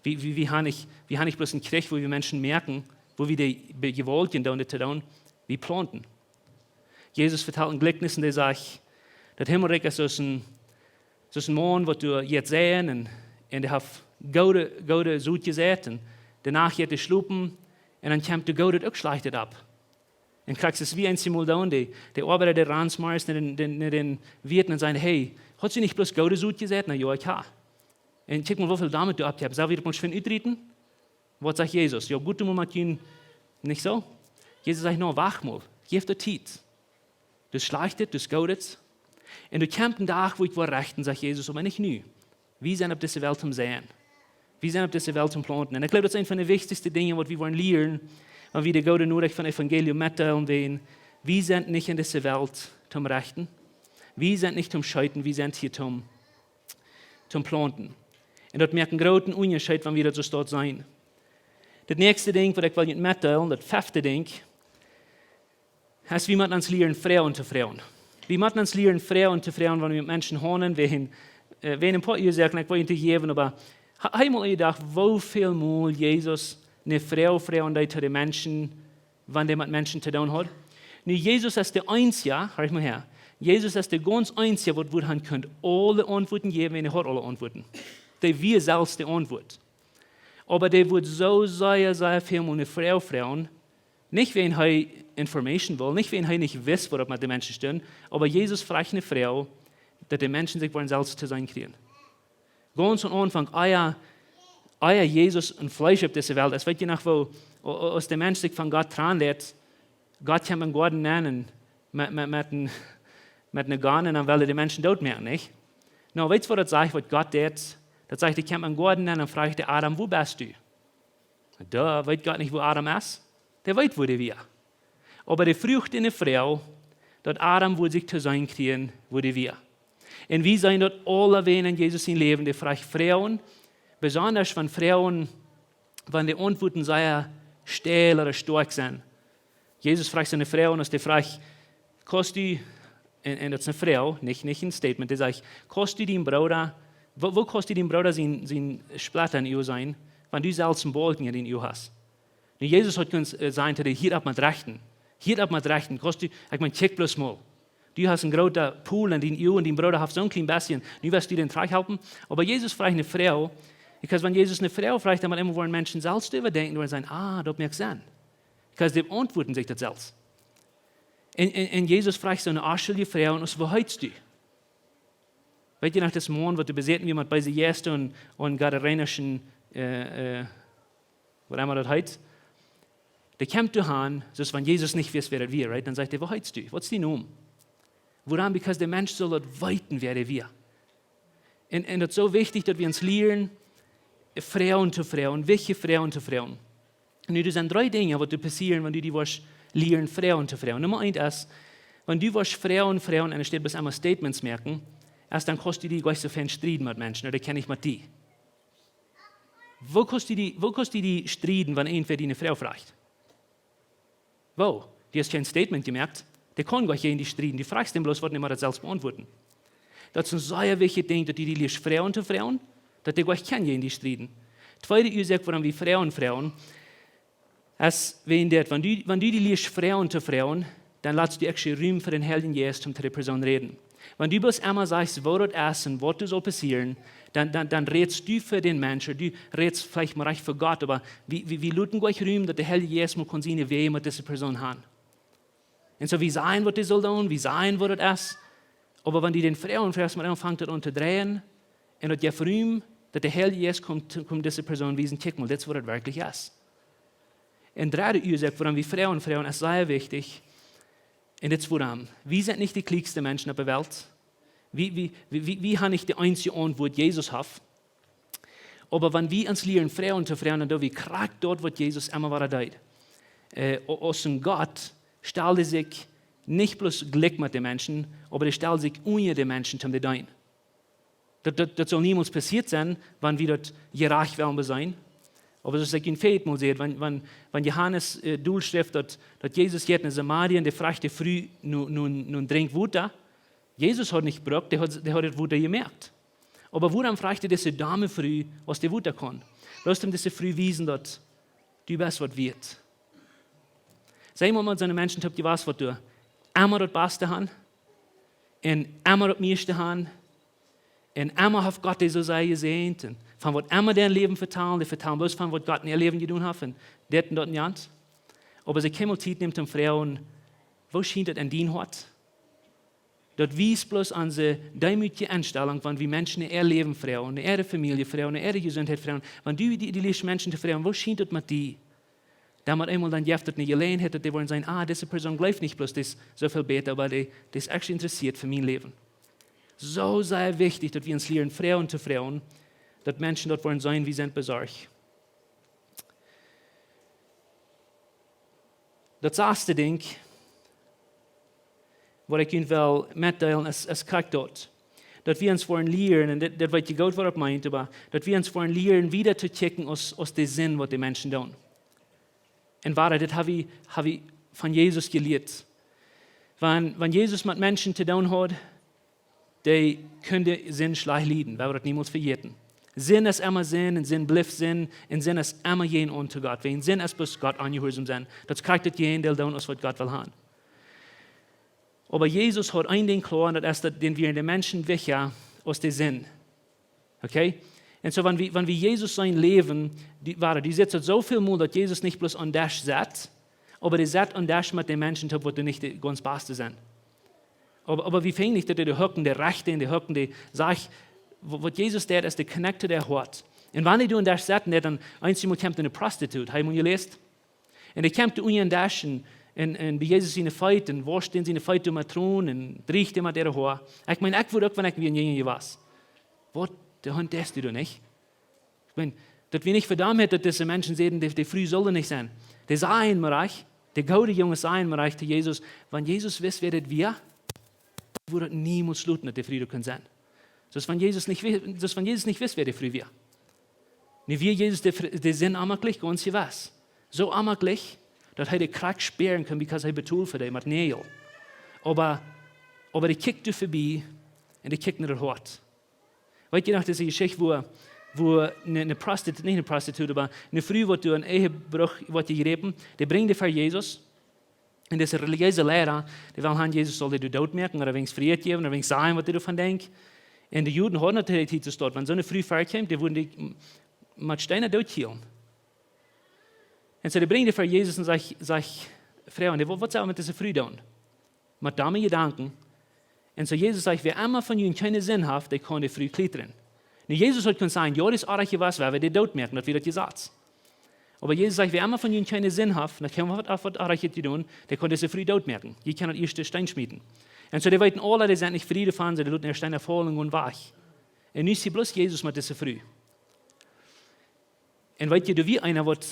Wie, wie, wie ha nich, wie ha nich bloos een Kjrich, wua wie Menschen moaken, wua wie dee be-, jewaultjen doonen, dit to doonen. Wie plaunten. Jesus vetalt een Jlikjnis un dee sajcht, daut Himmelrikj es soo aus een, soo aus een Maun, waut doa jeit seien un, un dee haft goode, goode Sot jeseit un doano jeit hee schlopen un dan kjemt doa goodet uk schlajchtet opp. Un krakjt soo aus wie eenjemol doonen, dee, dee Oabeida, dee rannen zemorjes no dän, dän, no dän Wieet un sajen: "Hey, hast du nich bloos goode Sot jeseit?" "Na jo, ekj ha." "Un kjikj mol, woo väl Doamet du oppjehäft. Sell wie daut mol schwind utrieten?" Waut sajcht Jesus? "Jo, goot, du must met junt, nich soo?" Jesus sajcht: "No, wacht mol. Jeff daut Tiet. Daut schlajchtet, daut goodet. Un doa kjemt een Dach, wua ekj woa rechten", sajcht Jesus, "oba nich nu. Wie sent opp dise Welt toom seien. Wie sent opp dise Welt toom plaunten." Un ekj jleew, daut es eent von de wichtichste Dinja, waut wie woaren lieren, wan wie de goode Norecht vom Evangelium metdeelen woaren. Wie sent nich en dise Welt toom rechten. Wie sent nich toom scheeten, wie sent hia toom, toom plaunten. Un daut moakt een grooten Unjascheet, wan wie daut soo stoakj seenen. Daut näakjste Dinkj, waut ekj well metdeelen, daut fefte Dinkj, es, wie motten ons lieren, Froagen to froagen. Wie motten ons lieren, Froagen to froagen, wan wie met Menschen haundlen, wäajen, äh, wäajen een poa Uasoaken, ekj well junt dee jäwen, oba ha-, ha jie mol jedocht, woo väl mol Jesus eene Froag fruach, dee to de Menschen, wan dee met Menschen to doonen haud? Nu, Jesus es de eensja, horch mol häa, Jesus es de gaunz eensja, waut wudd han kunt aule Auntwuaten jäwen, un hee haud aule Auntwuaten. Dee wia selfst de Auntwuat. Oba dee wudd soo sea, sea väl mol eene Froag fruagen, nich wäajen hee Information wull, nich wäajen hee nich wist, waut opp met de Menschen stunt, oba Jesus fruach eene Froag, daut de Menschen sikj wudden selfst to seenen kjrieen. Gaunz aum Aunfank, ea, ea Jesus een Fleesch opp dise Welt es, weet jie noch, woo, o-, o-, aus de Mensch sikj von Gott trannen deed, Gott kjeem em Goaden nenn un met, met, met een, met eene Gon un dan wull hee de Menschen doot moaken, nich? Nu, weetst, waut daut sajcht, waut Gott deed? Daut sajcht, hee kjeem em Goaden nenn un fruach: "Adam, wua best du?" Doa weet Gott nich, wua Adam es. Dee weet, wua dee wia. Oba dee fruach eene Froag, daut Adam wudd sikj to seenen kjrieen, wua dee wia. Un wie seenen daut aulawäajen en Jesus sien Läwen, dee fruach Froagen, besonda wan Froagen, wan de Auntwuaten sea steil ooda stoakj sent. Jesus fruach soone Froag, aus dee fruach: "Kaust du," un, un daut es eene Froag, nich, nich een Statement, dee sajcht: "Kaust du dien Brooda, woo, woo kaust du dien Brooda sien, sien Spletta em Uag seenen, wan du selfst een Bolkjen en dien Uag hast?" Nu, Jesus haud kunt, äh, sajen to dee: "Hia opp met rechten. Hia opp met rechten. Kaust du, ekj meen, kjikj bloos mol. Du hast een groota Pol en dien Uag un dien Brooda haft soon kjlien bestje. Nu woascht du dän trigj halpen?" Oba Jesus fruach eene Froag, because wan Jesus eene Froag fruach, dan mott eemol woaren Menschen selfst äwadenkjen un sajen: "Ah, daut moakt Senn." Because dee auntwuaden sikj daut selfst. Un, un, un Jesus fruach soone onschulje Froag, aus: "Woo heetst du?" Weet jie noch, dis Maun, waut doa besäten wia met beese Jeista un, un gadarenischen, äh, äh, waut emma daut heet? Dee kjemt doa aun, soo aus wan Jesus nich wist, wäa daut wia, right? Dan sajcht hee: "Woo heetst du? Waut es dien Nomen?" Wuarom? Because de Mensch saul daut weeten, wäa dee wia. Un, un daut es soo wichtich, daut wie ons lieren, Froagen to froagen, wichtje Froagen to froagen. Nu, doa sent dree Dinja, waut doa passieren, wan du die woascht lieren, Froagen to froagen. Numma eent es, wan du woascht Froagen froagen, enne Städ bloos emma Statements moaken, es dan kaust du die nich soo fein strieden met Menschen, ooda kjenn ekj met die. Woo kaust du die, woo kaust du die strieden, wan irjentwäa die eene Froag fruacht? Woo? Du hast kjeen Statement jemoakt. Dee kaun nich jäajen die strieden. Du fruachst am bloos waut, un hee mott daut selfst beauntwuaden. Daut es een sea wichtjet Dinkj, daut du die lieescht Froagen to froagen, daut dee nich kjennen jäajen die strieden. Tweede Uasoak, wuarom wie Froagen froagen, es wäajen daut, wan du, wan du die lieescht Froagen to froagen, dan latst du actually Rum fa dän Heiljen Jeist, om to de Persoon räden. Wan du bloos emma sajchst, woo daut es un waut doa saul passieren, dan, dan, dan rätst du fa dän Mensch, du rätst veleicht mau rajcht fa Gott, oba wie, wie, wie loten nich Rum, daut de Heilje Jeist mol kaun siene Wäaj met dise Persoon gonen. Un soo, wie sajen, waut dee saul doonen, wie sajen, woo daut es. Oba wan du dän froagst un froagst, mau aunfangt daut aun to dreien, un daut jeft Rum, daut de Heilje Jeist kjemt, kjemt dise Persoon wiesen: "Kjikj mol, dit es, woo daut werkjlich es." Un dredde Uasoak, wuarom wie Froagen froagen, es sea wichtich. Un dit es wuarom. Wie sent nich de kluakste Menschen opp de Welt. Wie, wie, wie, wie, wie haben nich de eensje Auntwuat, Jesus haft. Oba wan wie ons lieren Froagen to froagen, dan doo wie krakjt daut, waut Jesus emma wada deed. Äh, o-, aus een Gott stald hee sikj nich bloos jlikj met de Menschen, oba hee stald sikj unja de Menschen, om dee to deenen. Daut, daut, daut saul niemols passieet sennen, wan wie daut jerajcht wellen sennen. Oba soo aus ekj en Fäd mol säd, wan, wan, wan Johanes, äh, doa schrift, daut, daut Jesus jeit no Samaria un dee fruach de Fru no, no, no een Drinkj Wota. Jesus haud nich jebrukt, dee haud, dee haud daut Wota jemoakt. Oba wuarom fruach hee dise domme Fru, aus dee Wota kunn? Bloos om dise Fru wiesen, daut du best waut wieet. Sent mol met soone Menschen toop jewast, waut dee emma daut Baste haben, un emma daut mieeschte haben, un emma haft Gott dee soo sea jesäajent, un von waut emma dee em Läwen vetalen, dee vetalen bloos von waut Gott en äa Läwen jedonen haft, un dit un daut un jant. Oba see kjennen nich Tiet nämen toom froagen: "Woo schient daut en dien Hoat?" Daut wiest bloos onse deemootje Enstalunk, wan wie Menschen no äa Läwen froagen, no äare Famielje froagen, no äare Jesuntheit froagen. Wan du die, die lieescht Menschen to froagen: "Woo schient daut met die?" Dan met eemol dan jeft daut eene Jeläajenheit, daut dee woaren sajen: "Ah, dise Persoon jleeft nich bloos, dee es soo väl bäta, oba dee, dee es actually interessieet fa mien Läwen." Soo sea wichtich, daut wie ons lieren Froagen to froagen, daut Menschen daut woaren seenen, wie sent besorcht. Daut sasde Dinkj, waut ekj junt well metdeelen, es, es krakjt daut. Daut wie ons woaren lieren, un dit, dit weet jie goot, waut daut meent, oba daut wie ons woaren lieren, wieda to kjikjen aus, aus de Sind, waut de Menschen doonen. Un wada, dit hab wie, hab wie von Jesus jelieet. Wan, wan Jesus met Menschen to doonen haud, dee kunnen Sind schlajcht lieden, wie woaren daut niemols vejäten. Sind es emma Sind, un Sind blift Sind, un Sind es emma jäajenaun to Gott. Wäajen Sind es bloos Gott onjehuarsaum sennen. Daut es krakjt daut Jäajendeel doonen, aus waut Gott well haben. Oba Jesus haud een Dinkj kloa, un daut es, daut dän wieren de Menschen wichtja aus de Sind. Okay? Un soo, wan wie, wan wie Jesus sien Läwen, dee, wada, dee sitt soo väl mol, daut Jesus nich bloos aum Desch sat, oba dee sat aum Desch met de Menschen toop, waut doa nich de gaunz baste sent. Oba, oba wie finjen nich, daut dee doa hucken, dee Rajchte, un dee hucken, dee sajcht, wa-, waut Jesus deed, es dee connected äa Hoat. Un wan dee doa aum Desch saten, dan eensjemol kjemt eene Prostitut, hab jie mol jeläst? Un dee kjemt doa unja dän Desch un, un, un bie Jesus siene Feet un wauscht am siene Feet met Tronen un rieekjt am met äare Hoa. Ekj meen, ekj wudd uk, wan ekj wia een Jinja jewast. Waut, de Hunt, deist du doa nich? Ekj meen, daut wia nich fa doamet, daut dise Menschen säden, dee, dee Fru saul doa nich sennen. Dee sajen mau rajcht, de goode Junges sajen mau rajcht to Jesus, wan Jesus wist, wäa daut wia, wudd daut niemols loten, daut dee Fru doa kunn sennen. Soo aus wan Jesus nich wi-, soo aus wan Jesus nich wist, wäa dee Fru wia. Nu wia Jesus de Fr-, de Sind aunmoakjlich gaunz jewess. Soo aunmoakjlich, daut hee dee krakjt spieren kunn, because hee betold fa dee met Näajel. Oba, oba dee kjikjt doa vebie un dee kjikjt no daut Hoat. Weet jie noch dise Jeschicht, wua, wua eene, eene Prostitu-, nich eene Prostitut, oba eene Fru, waut doa een Ehebruch woat jejräpen, dee brinjen dee ver Jesus. Un dise relijeese Leida, dee wullen haben, Jesus saul dee doot moaken, ooda weens Fräd jäwen, ooda weens sajen, waut dee doavon denkjt. Un de Juden hauden daut de Tiet soo, daut wan soone Fru verkjeem, dee wudden dee m-, met Steena doot kjillen. Un soo, dee brinjen dee ver Jesus un sajcht, sajcht, froagen dee: "Waut, waut sell wie met dise Fru doonen?" Met dee Jedanken. Un soo Jesus sajcht: "Wäa emma von junt kjeene Sind haft, dee kaun de Fru kjlietren." Nu, Jesus haud kunt sajen: "Jo, daut es oajch jewast, wie woaren dee dootmoaken, daut wia daut Jesaz." Oba Jesus sajcht: "Wäa emma von junt kjeene Sind haft, daut kaun waut, waut oajch jedonen, dee kaun dise Fru dootmoaken. Jie kjennen daut ieeschte Steen schmieten." Un soo, dee weeten aule, dee sent nich frie doavon, see loten äa Steen faulen un gonen wajch. Un nu es hia bloos Jesus met dise Fru. Un weet jie, doa wia eena, waut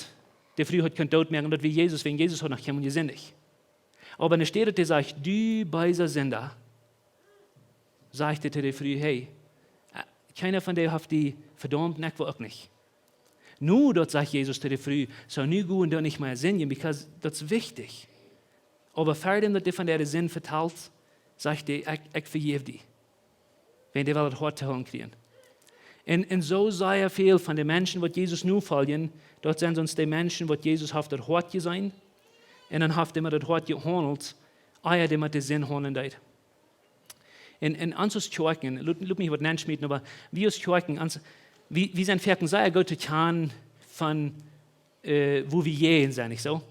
de Fru haud kunt dootmoaken, daut wia Jesus, wäajen Jesus haud noch kjeenmol jesindicht. Oba enne Städ daut hee sajcht: "Du beesa Sinda", sajcht hee to de Fru: "Hey, äh, kjeena von dee haft die vedaumt, un ekj woa uk nich." Nu, daut sajcht Jesus to de Fru: "Soo, nu go un doo nich mea sindjen, because daut es wichtich." Oba ver däm daut hee von de Sind vetalt, sajcht hee: "Ekj, ekj vejäw die." Wäajen dee well daut Hoat to hoolen kjrieen. Un, un soo sea väl von de Menschen, waut Jesus nofoljen, daut sent sest de Menschen, waut Jesus haft daut Hoat jeseenen. Un dan haft hee met daut Hoat jehaundelt, ea hee met de Sind haundlen deed. Un, un ons aus Kjoakjen, lot, lot mie waut nenschmieten, oba wie aus Kjoakjen, ons, wie, wie sent foaken sea goot to kjanen von, äh, woo wie jäajen sent, nich soo?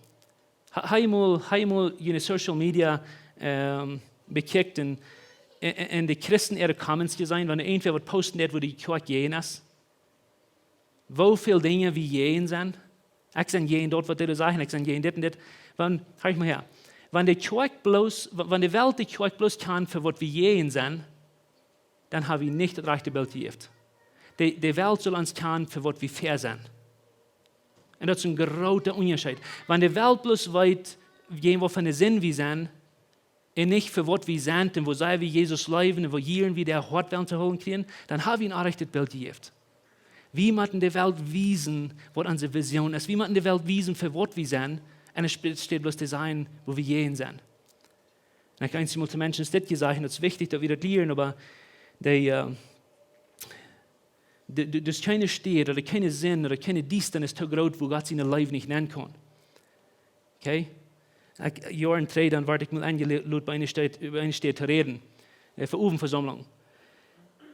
Ha, ha jie mol, ha jie mol june Social Media, ähm, bekjikjt un, un, un de Christen äare Comments jeseenen, wan irjentwäa waut posten deed, woo de Kjoakj jäajen es? Woo väl Dinja wie jäajen sent? Ekj sie jäajen daut, waut dee sajen, ekj sie jäajen dit un dit. Wan, kjikj mol häa. Wan de Kjoakj bloos, wa-, wan de Welt de Kjoakj bloos kjant fa waut wie jäajen sent, dan ha wie nich daut rajchte Bilt jejäft. De, de Welt saul ons kjanen fa waut wie fa sent. Un daut es een groota Unjascheet. Wan de Welt bloos weet, jäajen waut von de Sind wie sent, un nich fa waut wie sent un woo sea wie Jesus leewen un woo jieren wie daut Hoat wellen to hoolen kjrieen, dan ha wie een onrajchtet Bilt jejäft. Wie motten de Welt wiesen, waut onse Vision es. Wie motten de Welt wiesen, fa waut wie sent. Un enne Städ bloos to sajen, woo wie jäajen sent. Un ekj ha eenjemol to Menschen dit jesajcht, un daut es wichtich, daut wie daut lieren, oba dee, äh, de, de, doa es kjeene Städ ooda kjeene Sind ooda kjeene Diestanis too groot, wua Gott siene Leew nich nenn kaun. Okay? Ekj, Joaren trigj, dan wort ekj mol enjelot bie eene Städ, bie eene Städ to räden. Äh, fa Owenvesaumlunk.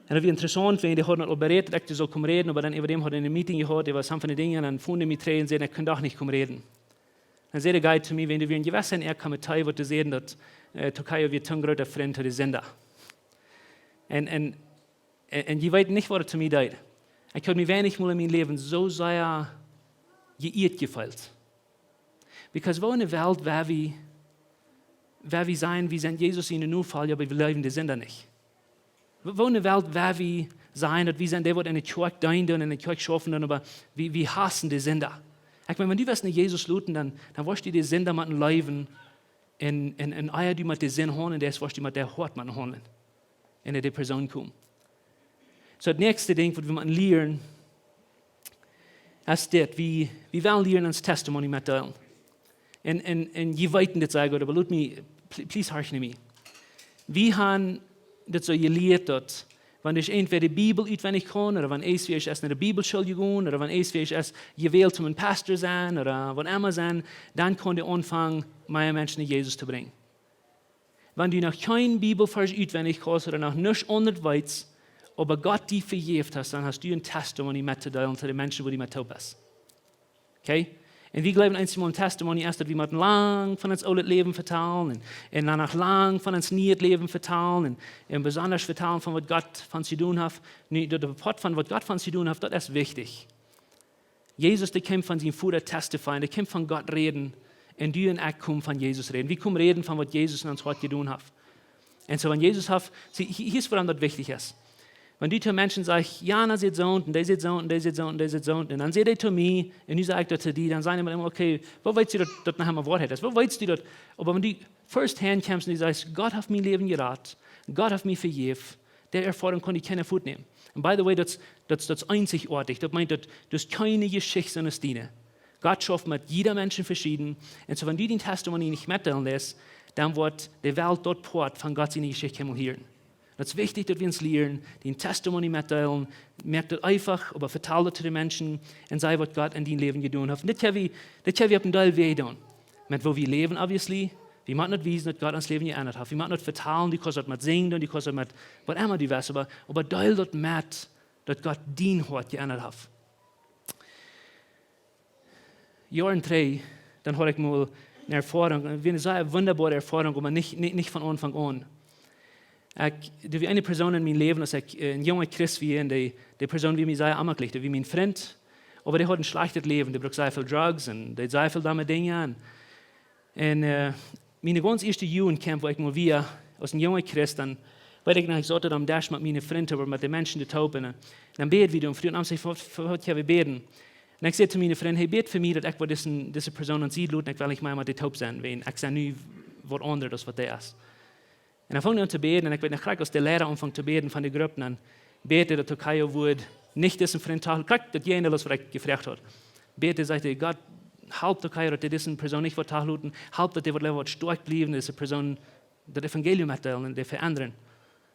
Un daut wia interessaunt, wäajen dee hauden aul berät, daut ekj doa sull komen räden, oba dan äwa däm haud ekj een Meeting jehaut, äwa sommje Dinja, un dan funk dee mie trigj un säd, ekj kunn doch nich komen räden. Dan säd de guy to mie, wäajen doa wia een jewessa en äa Kommentar, waut dee säden, daut, äh, Tokayo wia een groota Frint to de Sinda. Un, un, un, un jie weeten nich, waut et to mie deed. Ekj haud mie weinich mol en mien Läwen soo sea jeieet jefeelt. Because woo enne Welt woa wie, woa wie sajen, wie sent Jesus siene Nofolja, oba wie leewen de Sinda nich? Woo, woo enne Welt woa wie sajen, daut wie sent dee, waut enne Kjoakj deenen un enne Kjoakj schaufen doonen, oba wie, wie hausen de Sinda? Ekj meen, wan du west no Jesus loten, dan, dan woascht du de Sinda motten leewen un, un, un ea du met de Sind haundlen deist, woascht du met dee Hoat motten haundlen. Un enne Persoon komen. Soo, daut näakjste Dinkj, waut wie motten lieren, es dit. Wie, wie wellen lieren ons Testimony metdeelen. Un, un, un jie weeten dit sea goot, oba lot mie, pl-, please horch no mie. Wie han dit soo jelieet, daut wan irjentwäa de Bibel utwendich kaun, ooda wan irjentwäa es no de Bibelschool jegonen, ooda wan irjentwäa es jewält om een Pastor sennen, ooda waut emma sennen, dan kaun dee aunfangen, mea Menschen no Jesus to brinjen. Wan du noch kjeen Bibelvarsch utwendich kaust ooda noch nuscht aundret weetst, oba Gott die vejäft haft, dan hast du een Testimony mettodeelen to de Menschen, wua du met toop best. Okay? Un wie jleewen, eenjemol een Testimony es, daut wie motten lang von ons oolet Läwen vetalen un, un dan noch lang von ons nieet Läwen vetalen un, un besonda vetalen von waut Gott fa ons jedonen haft. Nu, daut, daut Poat von waut Gott fa ons jedonen haft, daut es wichtich. Jesus, dee kjeem von sien Voda testifyen, dee kjeem von Gott räden. Un du un ekj komen von Jesus räden. Wie komen räden von waut Jesus en ons Hoat jedonen haft. Un soo, wan Jesus haft, see, hia, hia es wuarom daut wichtich es. Wan du to Menschen sajchst, jo, dee sajcht soo, un dee sajcht soo, un dee sajcht soo, un dee sajcht soo, un dan säd dee to mie, un nu saj ekj daut to die, dan sajen dee mie, okay, woo weetst du daut, daut noch emma Woarheit es? Woo weetst du daut? Oba wan du first hand kjemst un du sajchst, Gott haft mien Läwen jerat, Gott haft mie vejäft, dee Erfoarunk kaun die kjeena wajchnämen. And by the way, daut es, daut es, daut es eenzichoatich. Daut meent, daut, daut es kjeene Jeschicht soo aus diene. Gott schauft met jieda Mensch veschieden. Un soo, wan du dien Testimony nich metdeelen deist, dan woat de Welt daut Poat von Gott siene Jeschicht kjeenmol hieren. Daut es wichtich, daut wie ons lieren, dien Testimony metdeelen. Moak daut eefach, oba vetal daut to de Menschen un saj, waut Gott en dien Läwen jedonen haft. Un dit ha wie, dit ha wie opp een Deel wajchjedonen. Met woo wie läwen, obviously. Wie motten daut wiesen, daut Gott ons Läwen jeendat haft. Wie motten daut vetalen, du kaust daut met sinjen doonen, du kaust daut met waut emma du west, oba, oba deel daut met, daut Gott dien Hoat jeendat haft. Joaren trigj, dan haud ekj mol eene Erfoarunk, wia eene sea wundaboare Erfoarunk, oba nich, nich, nich von Aunfank aun. Ekj, doa wia eene Persoon en mien Läwen, aus ekj, äh, een junga Christ wia, un dee, dee Persoon wia mie sea aunjämlich, dee wia mien Frint, oba dee haud een schlajchtet Läwen, dee brukt sea väl Drugs un deed sea väl domme Dinja. Un, un, äh, miene gaunz ieeschte Jugendcamp, wua ekj mol wia, aus een junga Christ, dan weet ekj noch, ekj saut doa aum Desch met miene Frind, oba met de Menschen doa toop, un, äh, dan bäd wie doa, un Fru un Amst, waut, waut, waut, wie bäden. Un ekj säd to miene Frind: "Hey, bäd fa mie, daut ekj woa dise, dise Persoon aun Sied loten, ekj well nich mea met dee toop sennen, wiels ekj sie nu waut aundret aus waut dee es." Un dan funk hee aun to bäden, un ekj weet noch krakjt, aus de Leida aunfunk to bäden von de Grupp, dan bäd hee, daut Tokayo wudd nich disen Frint toolen, krakjt daut Jäajendeel aus waut ekj jefroacht haud. Bäd hee, sajcht hee: "Gott, halp Tokayo, daut dee dise Persoon nich woat tooloten, halp, daut dee woat leewa waut stoakj bliewen, dise Persoon daut Evangelium metdeelen un dee veendren."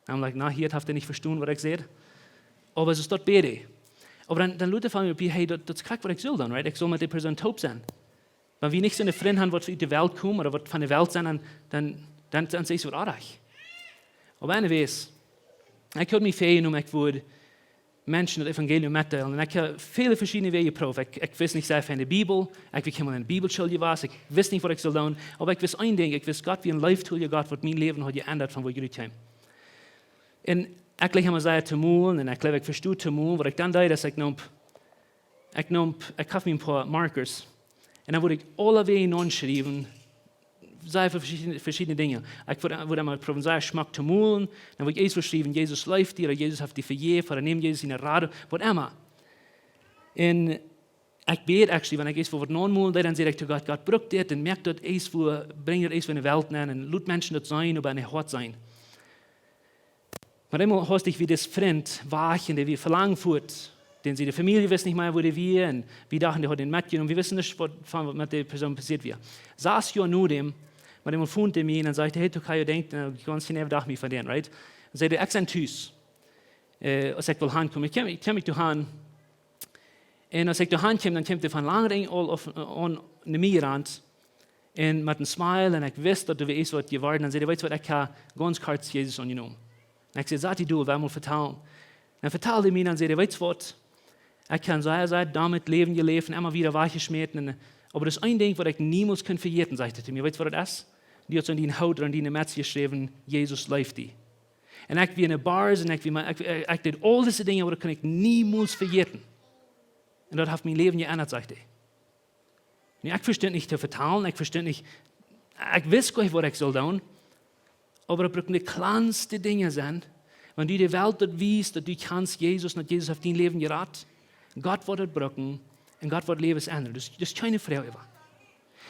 Un I'm like: "Na, hia haft hee nich vestonen, waut ekj säd." Oba soo daut bäd hee. Oba dan, dan lota funk mie opp, hey, daut, daut es krakjt waut ekj sull doonen, right? Ekj sull met dee Persoon toop sennen. Wan wie nich soone Frind haben, waut ut de Welt komen ooda waut von de Welt sent, dan, dan, dan, dan es waut oajch. Oba anyways, ekj haud mie väajenomen, ekj wudd Menschen daut Evangelium metdeelen. Un ekj haud väle veschiedne Wäaj jeprooft. Ekj, ekj wist nich selfst von de Bibel, ekj wia kjeenmol en de Bibelschool jewast, ekj wist nich, waut ekj sull doonen. Oba ekj wist een Dinkj, ekj wist, Gott wia een leeftoljich Gott, waut mien Läwen haud jeendat von wua ekj rut kjeem. Un ekj leet mie sea to molen, un ekj jleew, ekj vestunt to molen, waut ekj dan deed, es ekj neem, ekj neem, ekj koft mie een poa Markers. Un dan wudd ekj aule Wäaj nenschriewen, sea väl veschiedne, veschiedne Dinja. Ekj wudd, wudd emma proowen, sea schmock to molen. Dan wudd ekj ieescht schriewen: "Jesus leeft die", ooda "Jesus haft die vejäft", ooda "Nemm Jesus en de Rad", waut emma. Un ekj bäd actually, wan ekj ieescht waut nenmolen deed, dan säd ekj to Gott: "Gott, bruk dit un moak daut ieescht, brinj daut ieescht en de Welt nenn un lot Menschen daut seenen, oba en äa Hoat seenen." Oba eemol haustich wia dis Frint wajch un dee wia veloaren, dän siene Famielje wist nich mea, wua dee wia, un wie dochten, dee hauden dän metjenomen. Wie wisten nich, waut, von waut met de Persoon passieet wia. Sas Joa no däm, oba eemol funk hee mie un dan säd hee: "Hey, Tokayo, denkj, äh, gaunz jeneiw docht mie von dän, right?" Un säd hee: "Ekj sie tus, äh, aus ekj well hankomen." Ekj kjeem, ekj kjeem mie to han. Un aus ekj doa han kjeem, dan kjeem hee von langt aul opp, äh, aun, no mie rant. Un met een smile, un ekj wist, daut doa wia waut jeworden. Dan säd hee: "Weetst waut, ekj hab gaunz kort Jesus aunjenomen." Un ekj säd: "Sat die doa, well mol vetalen." Dan vetald hee mie, dan säd hee: "Weetst waut, ekj hab sea, sea domm Läwen jeläft un emma wada wajchjeschmäten. Un, oba daut es een Dinkj, waut ekj niemols kaun vejäten", sajcht hee to mie. "Weetst waut daut es? Du hast aun dien Hoot ooda aun diene Mets jeschräwen: Jesus leeft die." Un ekj wia en de Bars un ekj wia, ekj, ekj, ekj deed aul dise Dinja, oba daut kaun ekj niemols vejäten. Un daut haft mien Läwen jeendat, sajcht hee. Nu, ekj vestunt nich to vetalen, ekj vestunt nich, ekj wist goanich, waut ekj sull doonen. Oba daut brucken de kjlanste Dinja sennen, wan du de Welt daut wiest, daut du kjanst Jesus, daut Jesus haft dien Läwen jerat, Gott woat daut brucken un Gott woat Läwes endren. Daut es, daut es kjeene Froag äwa.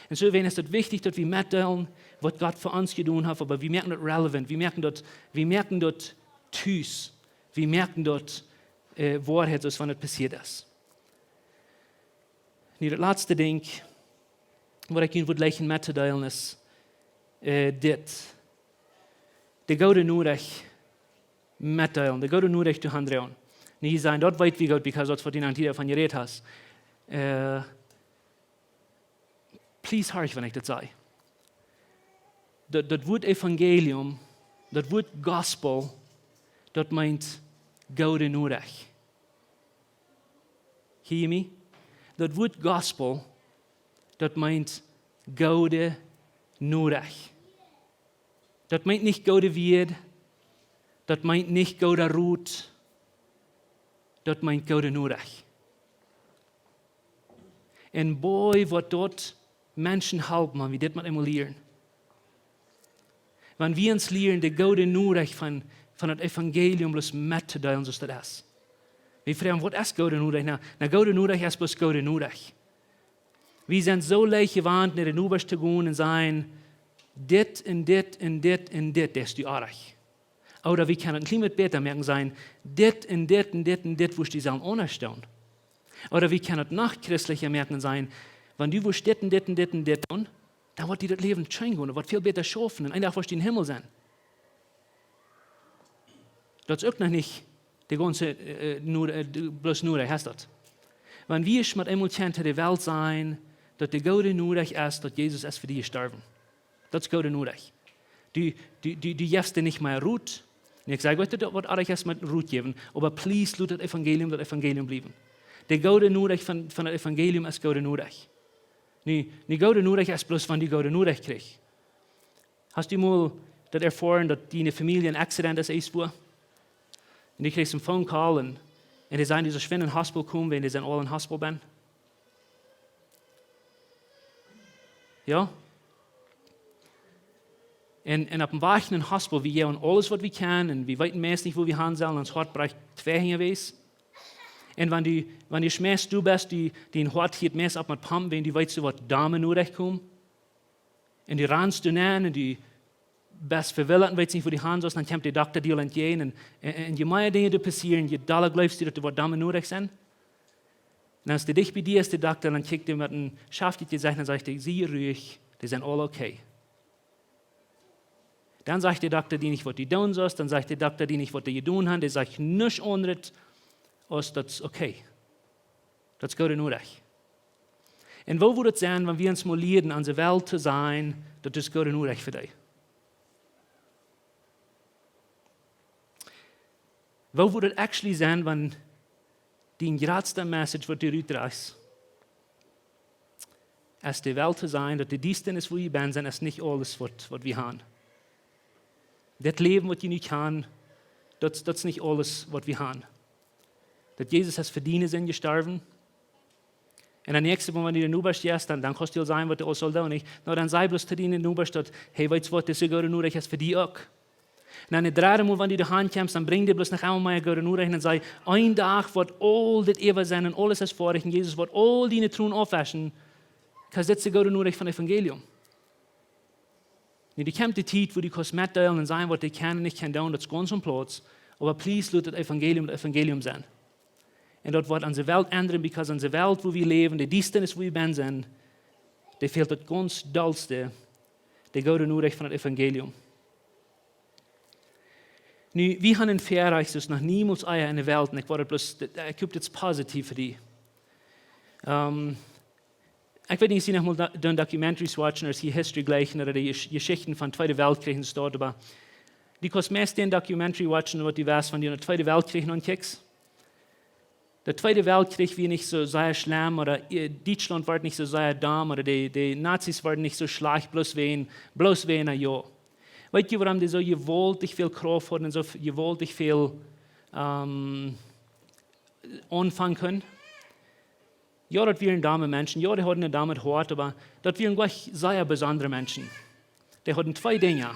Un soo, wäajen es daut wichtich, daut wie metdeelen, waut Gott fa ons jedonen haft, oba wie moaken daut relevant, wie moaken daut, wie moaken daut tus, wie moaken daut, äh, Woarheit, soo aus wan daut passieet es. Nu, daut latste Dinkj, waut ekj junt wull jlikjen mettodeelen, es, äh, dit. De goode Norecht metdeelen, de goode Norecht to han droagen. Nu, jie sajen: "Daut weet wie goot, because daut es waut du aul doavon jerät hast." Äh, please horch, wan ekj daut saj. Daut, daut Wuat Evangelium, daut Wuat Gospel, daut meent goode Norecht. Hear me? Daut Wuat Gospel, daut meent goode Norecht. Daut meent nich goode Wieed, daut meent nich gooda Rot, daut meent goode Norecht. Un boy, woat daut Menschen halpen, wan wie dit mol eemol lieren. Wan wie ons lieren, de goode Norecht von, von daut Evangelium bloos mettodeelen, soo aus daut es. Wie froagen: "Waut es goode Norecht?" Na, na, goode Norecht es bloos goode Norecht. Wie sent soo leicht jewant, no de Nobasch to gonen un sajen: "Dit un dit un dit un dit deist du oajch." Ooda wie kjennen daut een kjlien bät bäta moaken, sajen: "Dit un dit un dit un dit wurscht du sellen aundasch doonen." Ooda wie kjennen daut noch christlicha moaken, sajen: "Wan du wurscht dit un dit un dit un dit doonen, dan woat die daut Läwen scheen gonen, woat väl bäta schaufen un een Dach woascht du em Himmel sennen." Daut es uk noch nich de gaunze, äh, äh, Nor-, äh, de, bloos Norecht es daut. Wan wie ieescht mol eemol kjennen to de Welt sajen, daut de goode Norecht es, daut Jesus es fa die jestorwen. Daut es goode Norecht. Du, du, du, du jefst die nich mea Rot. Un ekj saj, weetst du, daut waut oajch es met Rot jäwen, oba please, lot daut Evangelium daut Evangelium bliewen. De goode Norecht von, von daut Evangelium es goode Norecht. Nu, nu, goode Norecht es bloos, wan du goode Norecht kjrichst. Hast du mol daut erfoaren, daut diene Famielje en Accident es, es wua? Un du kjrichst een Phone Call un, un dee sajen, du saust schwind en Hospital komen, wiels dee sent aul en Hospital bennen. Jo? Un, un opp dän Wajch en Hospital, wie jäajen aules waut wie kjennen, un wie weeten meist nich, wua wie han sellen, ons Hoat brakt twee Hinja wajch. Un wan du, wan du schmeist, du best, du, dien Hoat hieet meist opp met pompen, wiels du weetst, waut doa mau no rajcht kjemt. Un du ranst doa nenn un du best vewildat un weetst nich, wua du han saust, dan kjemt de Dokta die aul entjäajen. Un, un, un je mea Dinja doa passieren, je dolla jleefst du, daut doa waut doa mau no rajcht sent. Un aus dee dicht bie die es, de Dokta, dan kjikjt hee met een schaftjet Jesecht un sajcht hee: "Sie ruhig, dee sent aul okay." Dan sajcht de Dokta die nich, waut du doonen saust, dan sajcht de Dokta die nich, waut dee jedonen han, dee sajcht nuscht aundret aus: "Daut es okay. Daut es goode Norecht." Un woo wudd et sennen, wan wie ons mol lieeden, aun de Welt to sajen, daut es goode Norecht fa die? Woo wudd et actually sennen, wan dien jratsta message, waut du rutdroagst, es de Welt to sajen, daut de Diestanis, wua wie bennen sent, es nich aules, waut, waut wie han? Dit Läwen, waut jie nu kjanen, daut, daut es nich aules, waut wie han. Daut Jesus es fa diene Sind jestorwen. Un daut näakjste Mol, wan du de Nobasch sittst, dan, dan kaust du aul sajen, waut dee aul saul doonen, nich? Nu, dan saj bloos to diene Nobasch daut: "Hey, weetst waut, dise goode Norecht es fa die uk." Un daut dredde Mol, wan du doa han kjemst, dan brinj dee bloos noch eemol mea goode Norecht un saj: "Een Dach woat aul dit äwa sennen un aules es foadich un Jesus woat aul diene Tronen aufwauschen, 'cause dit es de goode Norecht von Evangelium." Nu, doa kjemt de Tiet, wua du kaust metdeelen un sajen, waut dee kjennen un nich kjennen doonen, daut es gaunz aum Plauz. Oba please, lot daut Evangelium daut Evangelium sennen. Un daut woat onse Welt endren, because onse Welt, wua wie läwen, de Diestanis, wua wie bennen sent, dee fält daut gaunz dollste, de goode Norecht von daut Evangelium. Nu, wie han een Väarajcht aus noch niemols ea en de Welt, un ekj wudd bloos, ekj hop, dit es positiev fa die. Ehm, ekj weet nich, aus jie noch mol do-, doonen Documentaries watchen, ooda aus jie History jlikjen, ooda de Jesch-, Jeschichten von Tweede Weltkjrich un soo, oba du kaust meist dän Documentary watchen, waut du west, wan du no Tweede Weltkjrich nodenkjst. De Tweede Weltkjrich wia nich soo sea schlemm, ooda, eh, Dietschlaunt wort nich soo sea domm, ooda de, de Nazis worden nich soo schlajcht, bloos wäajen, bloos wäajen een Joa. Weet jie, wuarom dee soo jewaultich väl Krauft hauden un soo v-, jewaultich väl, ehm, aunfangen kunnen? Jo, daut wieren domme Menschen, jo, dee hauden een dommet Hoat, oba daut wieren jlikj sea besondre Menschen. Dee hauden twee Dinja,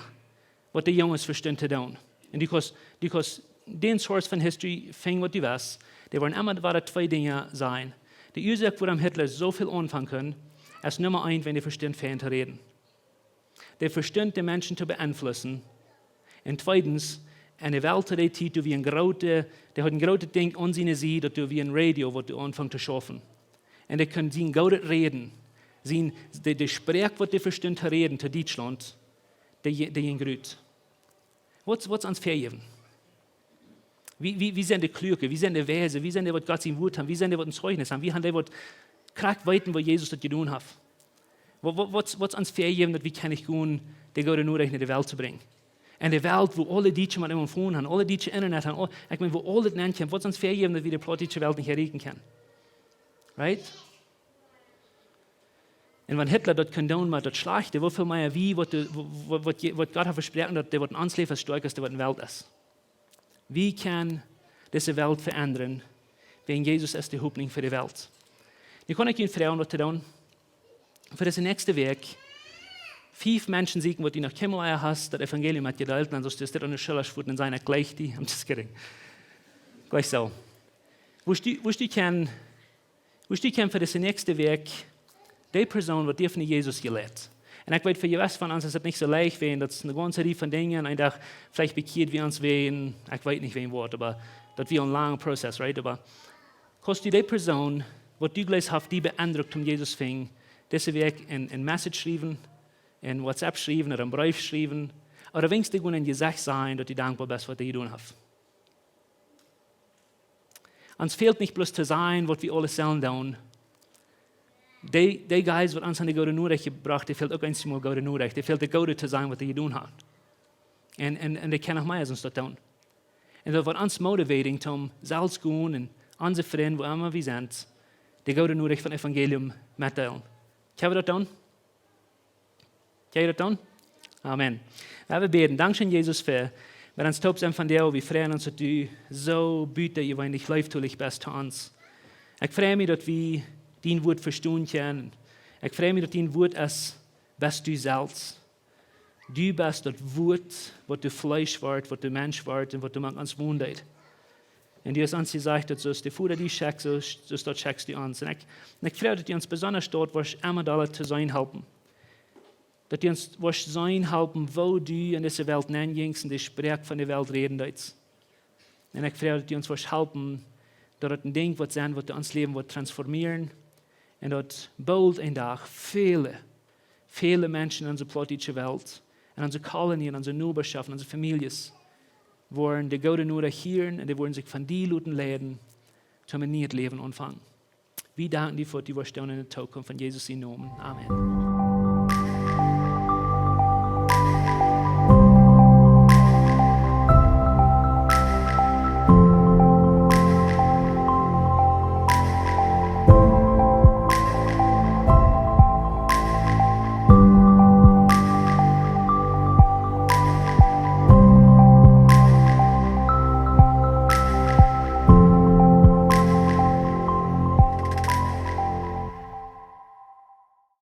waut de Junges vestunt to doonen. Un du kaust, du kaust dän Source von History finjen, waut du west. Dee woaren emma wada twee Dinja sajen. De Uasoak, wuarom Hitler soo väl aunfangen kunn, es Numma eent, wan dee vestunt fein to räden. Dee vestunt de Menschen to beeinflussen. Un tweedens, en de Welt to dee Tiet, doa wia een groote, dee haud een grootet Dinkj aun siene Sied, daut doa wia een Radio, waut doa aunfunk to schaufen. Un dee kunn sien goodet Räden, sien, de, de Sproak, waut dee vestunt to räden to Dietschlaunt, dee, dee jinkj rut. Waut, waut es ons väajäwen? Wie, wie, wie sent de Kluake? Wie sent de Weise? Wie sent dee, waut Gott sien Wuat haben? Wie sent dee, waut een Zeichnis haben? Wie haben dee, waut krakjt weeten, waut Jesus daut jedonen haft? Waut, waut, waut, waut es ons väajäwen, daut wie kjennen gonen, de goode Norecht no de Welt to brinjen? En de Welt, wua aule Dietsche met eemol Phone haben, aule Dietsche Internet haben, aul-, ekj meen, wua aules nenkjemt, waut es ons väajäwen, daut wie de plautdietsche Welt nich erreichen kjennen? Right? Un wan Hitler daut kunn doonen met daut Schlajchte, woo väl mea wie, waut de, wa-, wa-, waut Je-, waut Gott haft vesproaken, daut dee, waut en ons läft, es stoakja aus dee, waut en de Welt es. Wie kjennen dise Welt veendren, wäajen Jesus es de Hopninj fa de Welt. Nu kaun ekj junt froagen, waut to doonen. Fa dise näakjste Wäakj, fief Menschen sieekjen, waut du noch kjeenmol hast daut Evangelium metjedeelt, un dan saust du dit aun de Schulla schwoten un sajen: "Ekj jleich die." I'm just kidding. Jleich soo. Wurscht du, wurscht du kjennen Wurscht du kjennen fa dise näakjste Wäakj dee Persoon, waut die von Jesus jelieet? Un ekj weet, fa de mieeschte von ons es et nich soo leicht, wiels daut es eene gaunze Rieej von Dinja, un een Dach veleicht bekjieet wie ons wäajen, ekj weet nich wäajen waut, oba daut wia een langa Prozess, right? Oba kaust du dee Persoon, waut du jleefst haft die beendrukt, om Jesus finjen, dise Wäakj een, een Message schriewen, een WhatsApp schriewen ooda een Breef schriewen, ooda weens dee een Jesecht sajen, daut du dankboa best, waut dee jedonen haft? Ons fält nich bloos to sajen, waut wie aules sellen doonen. Dee, dee Jeist, waut ons aun de goode Norecht jebrocht, dee fält uk eensjemol goode Norecht. Dee fält de goode to sajen, waut dee jedonen haft. Un, un, un dee kjennen noch mea aus ons daut doonen. Un daut woat ons motivating, om selfst gonen un onse Frind, wua emma wie sent, de goode Norecht von Evangelium metdeelen. Kjenn wie daut doonen? Kjenn wie daut doonen? Amen. Lot ons bäden. Dankscheen, Jesus, fa, fa ons toop sennen vondoag. Wie freien ons, daut du soo butajeweenlich leeftolich best to ons. Ekj frei mie, daut wie dien Wuat vestonen kjennen. Ekj frei mie, daut dien Wuat es, best du selfst. Du best daut Wuat, waut doa Fleesch wort, waut doa Mensch wort un waut doa mank ons wonen deed. Un du hast ons jesajcht, daut soo aus de Voda die schekjt, soo, soo daut schekjst du ons. Un ekj, un ekj frei mie, daut du ons besonda daut woascht emma dolla to seenen halpen. Daut du ons woascht seenen halpen, woo du en dise Welt nenjinjst un de Sproak von de Welt räden deetst. Un ekj frei mie, daut du ons woascht halpen, daut et een Dinkj woat sennen, waut ons Läwen woat transformieren. Un daut boolt een Dach väle, väle Menschen en onse plautdietsche Welt, en onse Kolonie, en onse Nobaschoften, en onse Famieljes, woaren de goode Norecht hieren un dee woaren sikj von die loten leiden, toom een nieet Läwen aunfangen. Wie danken die fa waut du woascht doonen en de Tookunft, en Jesus sienen Nomen. Amen.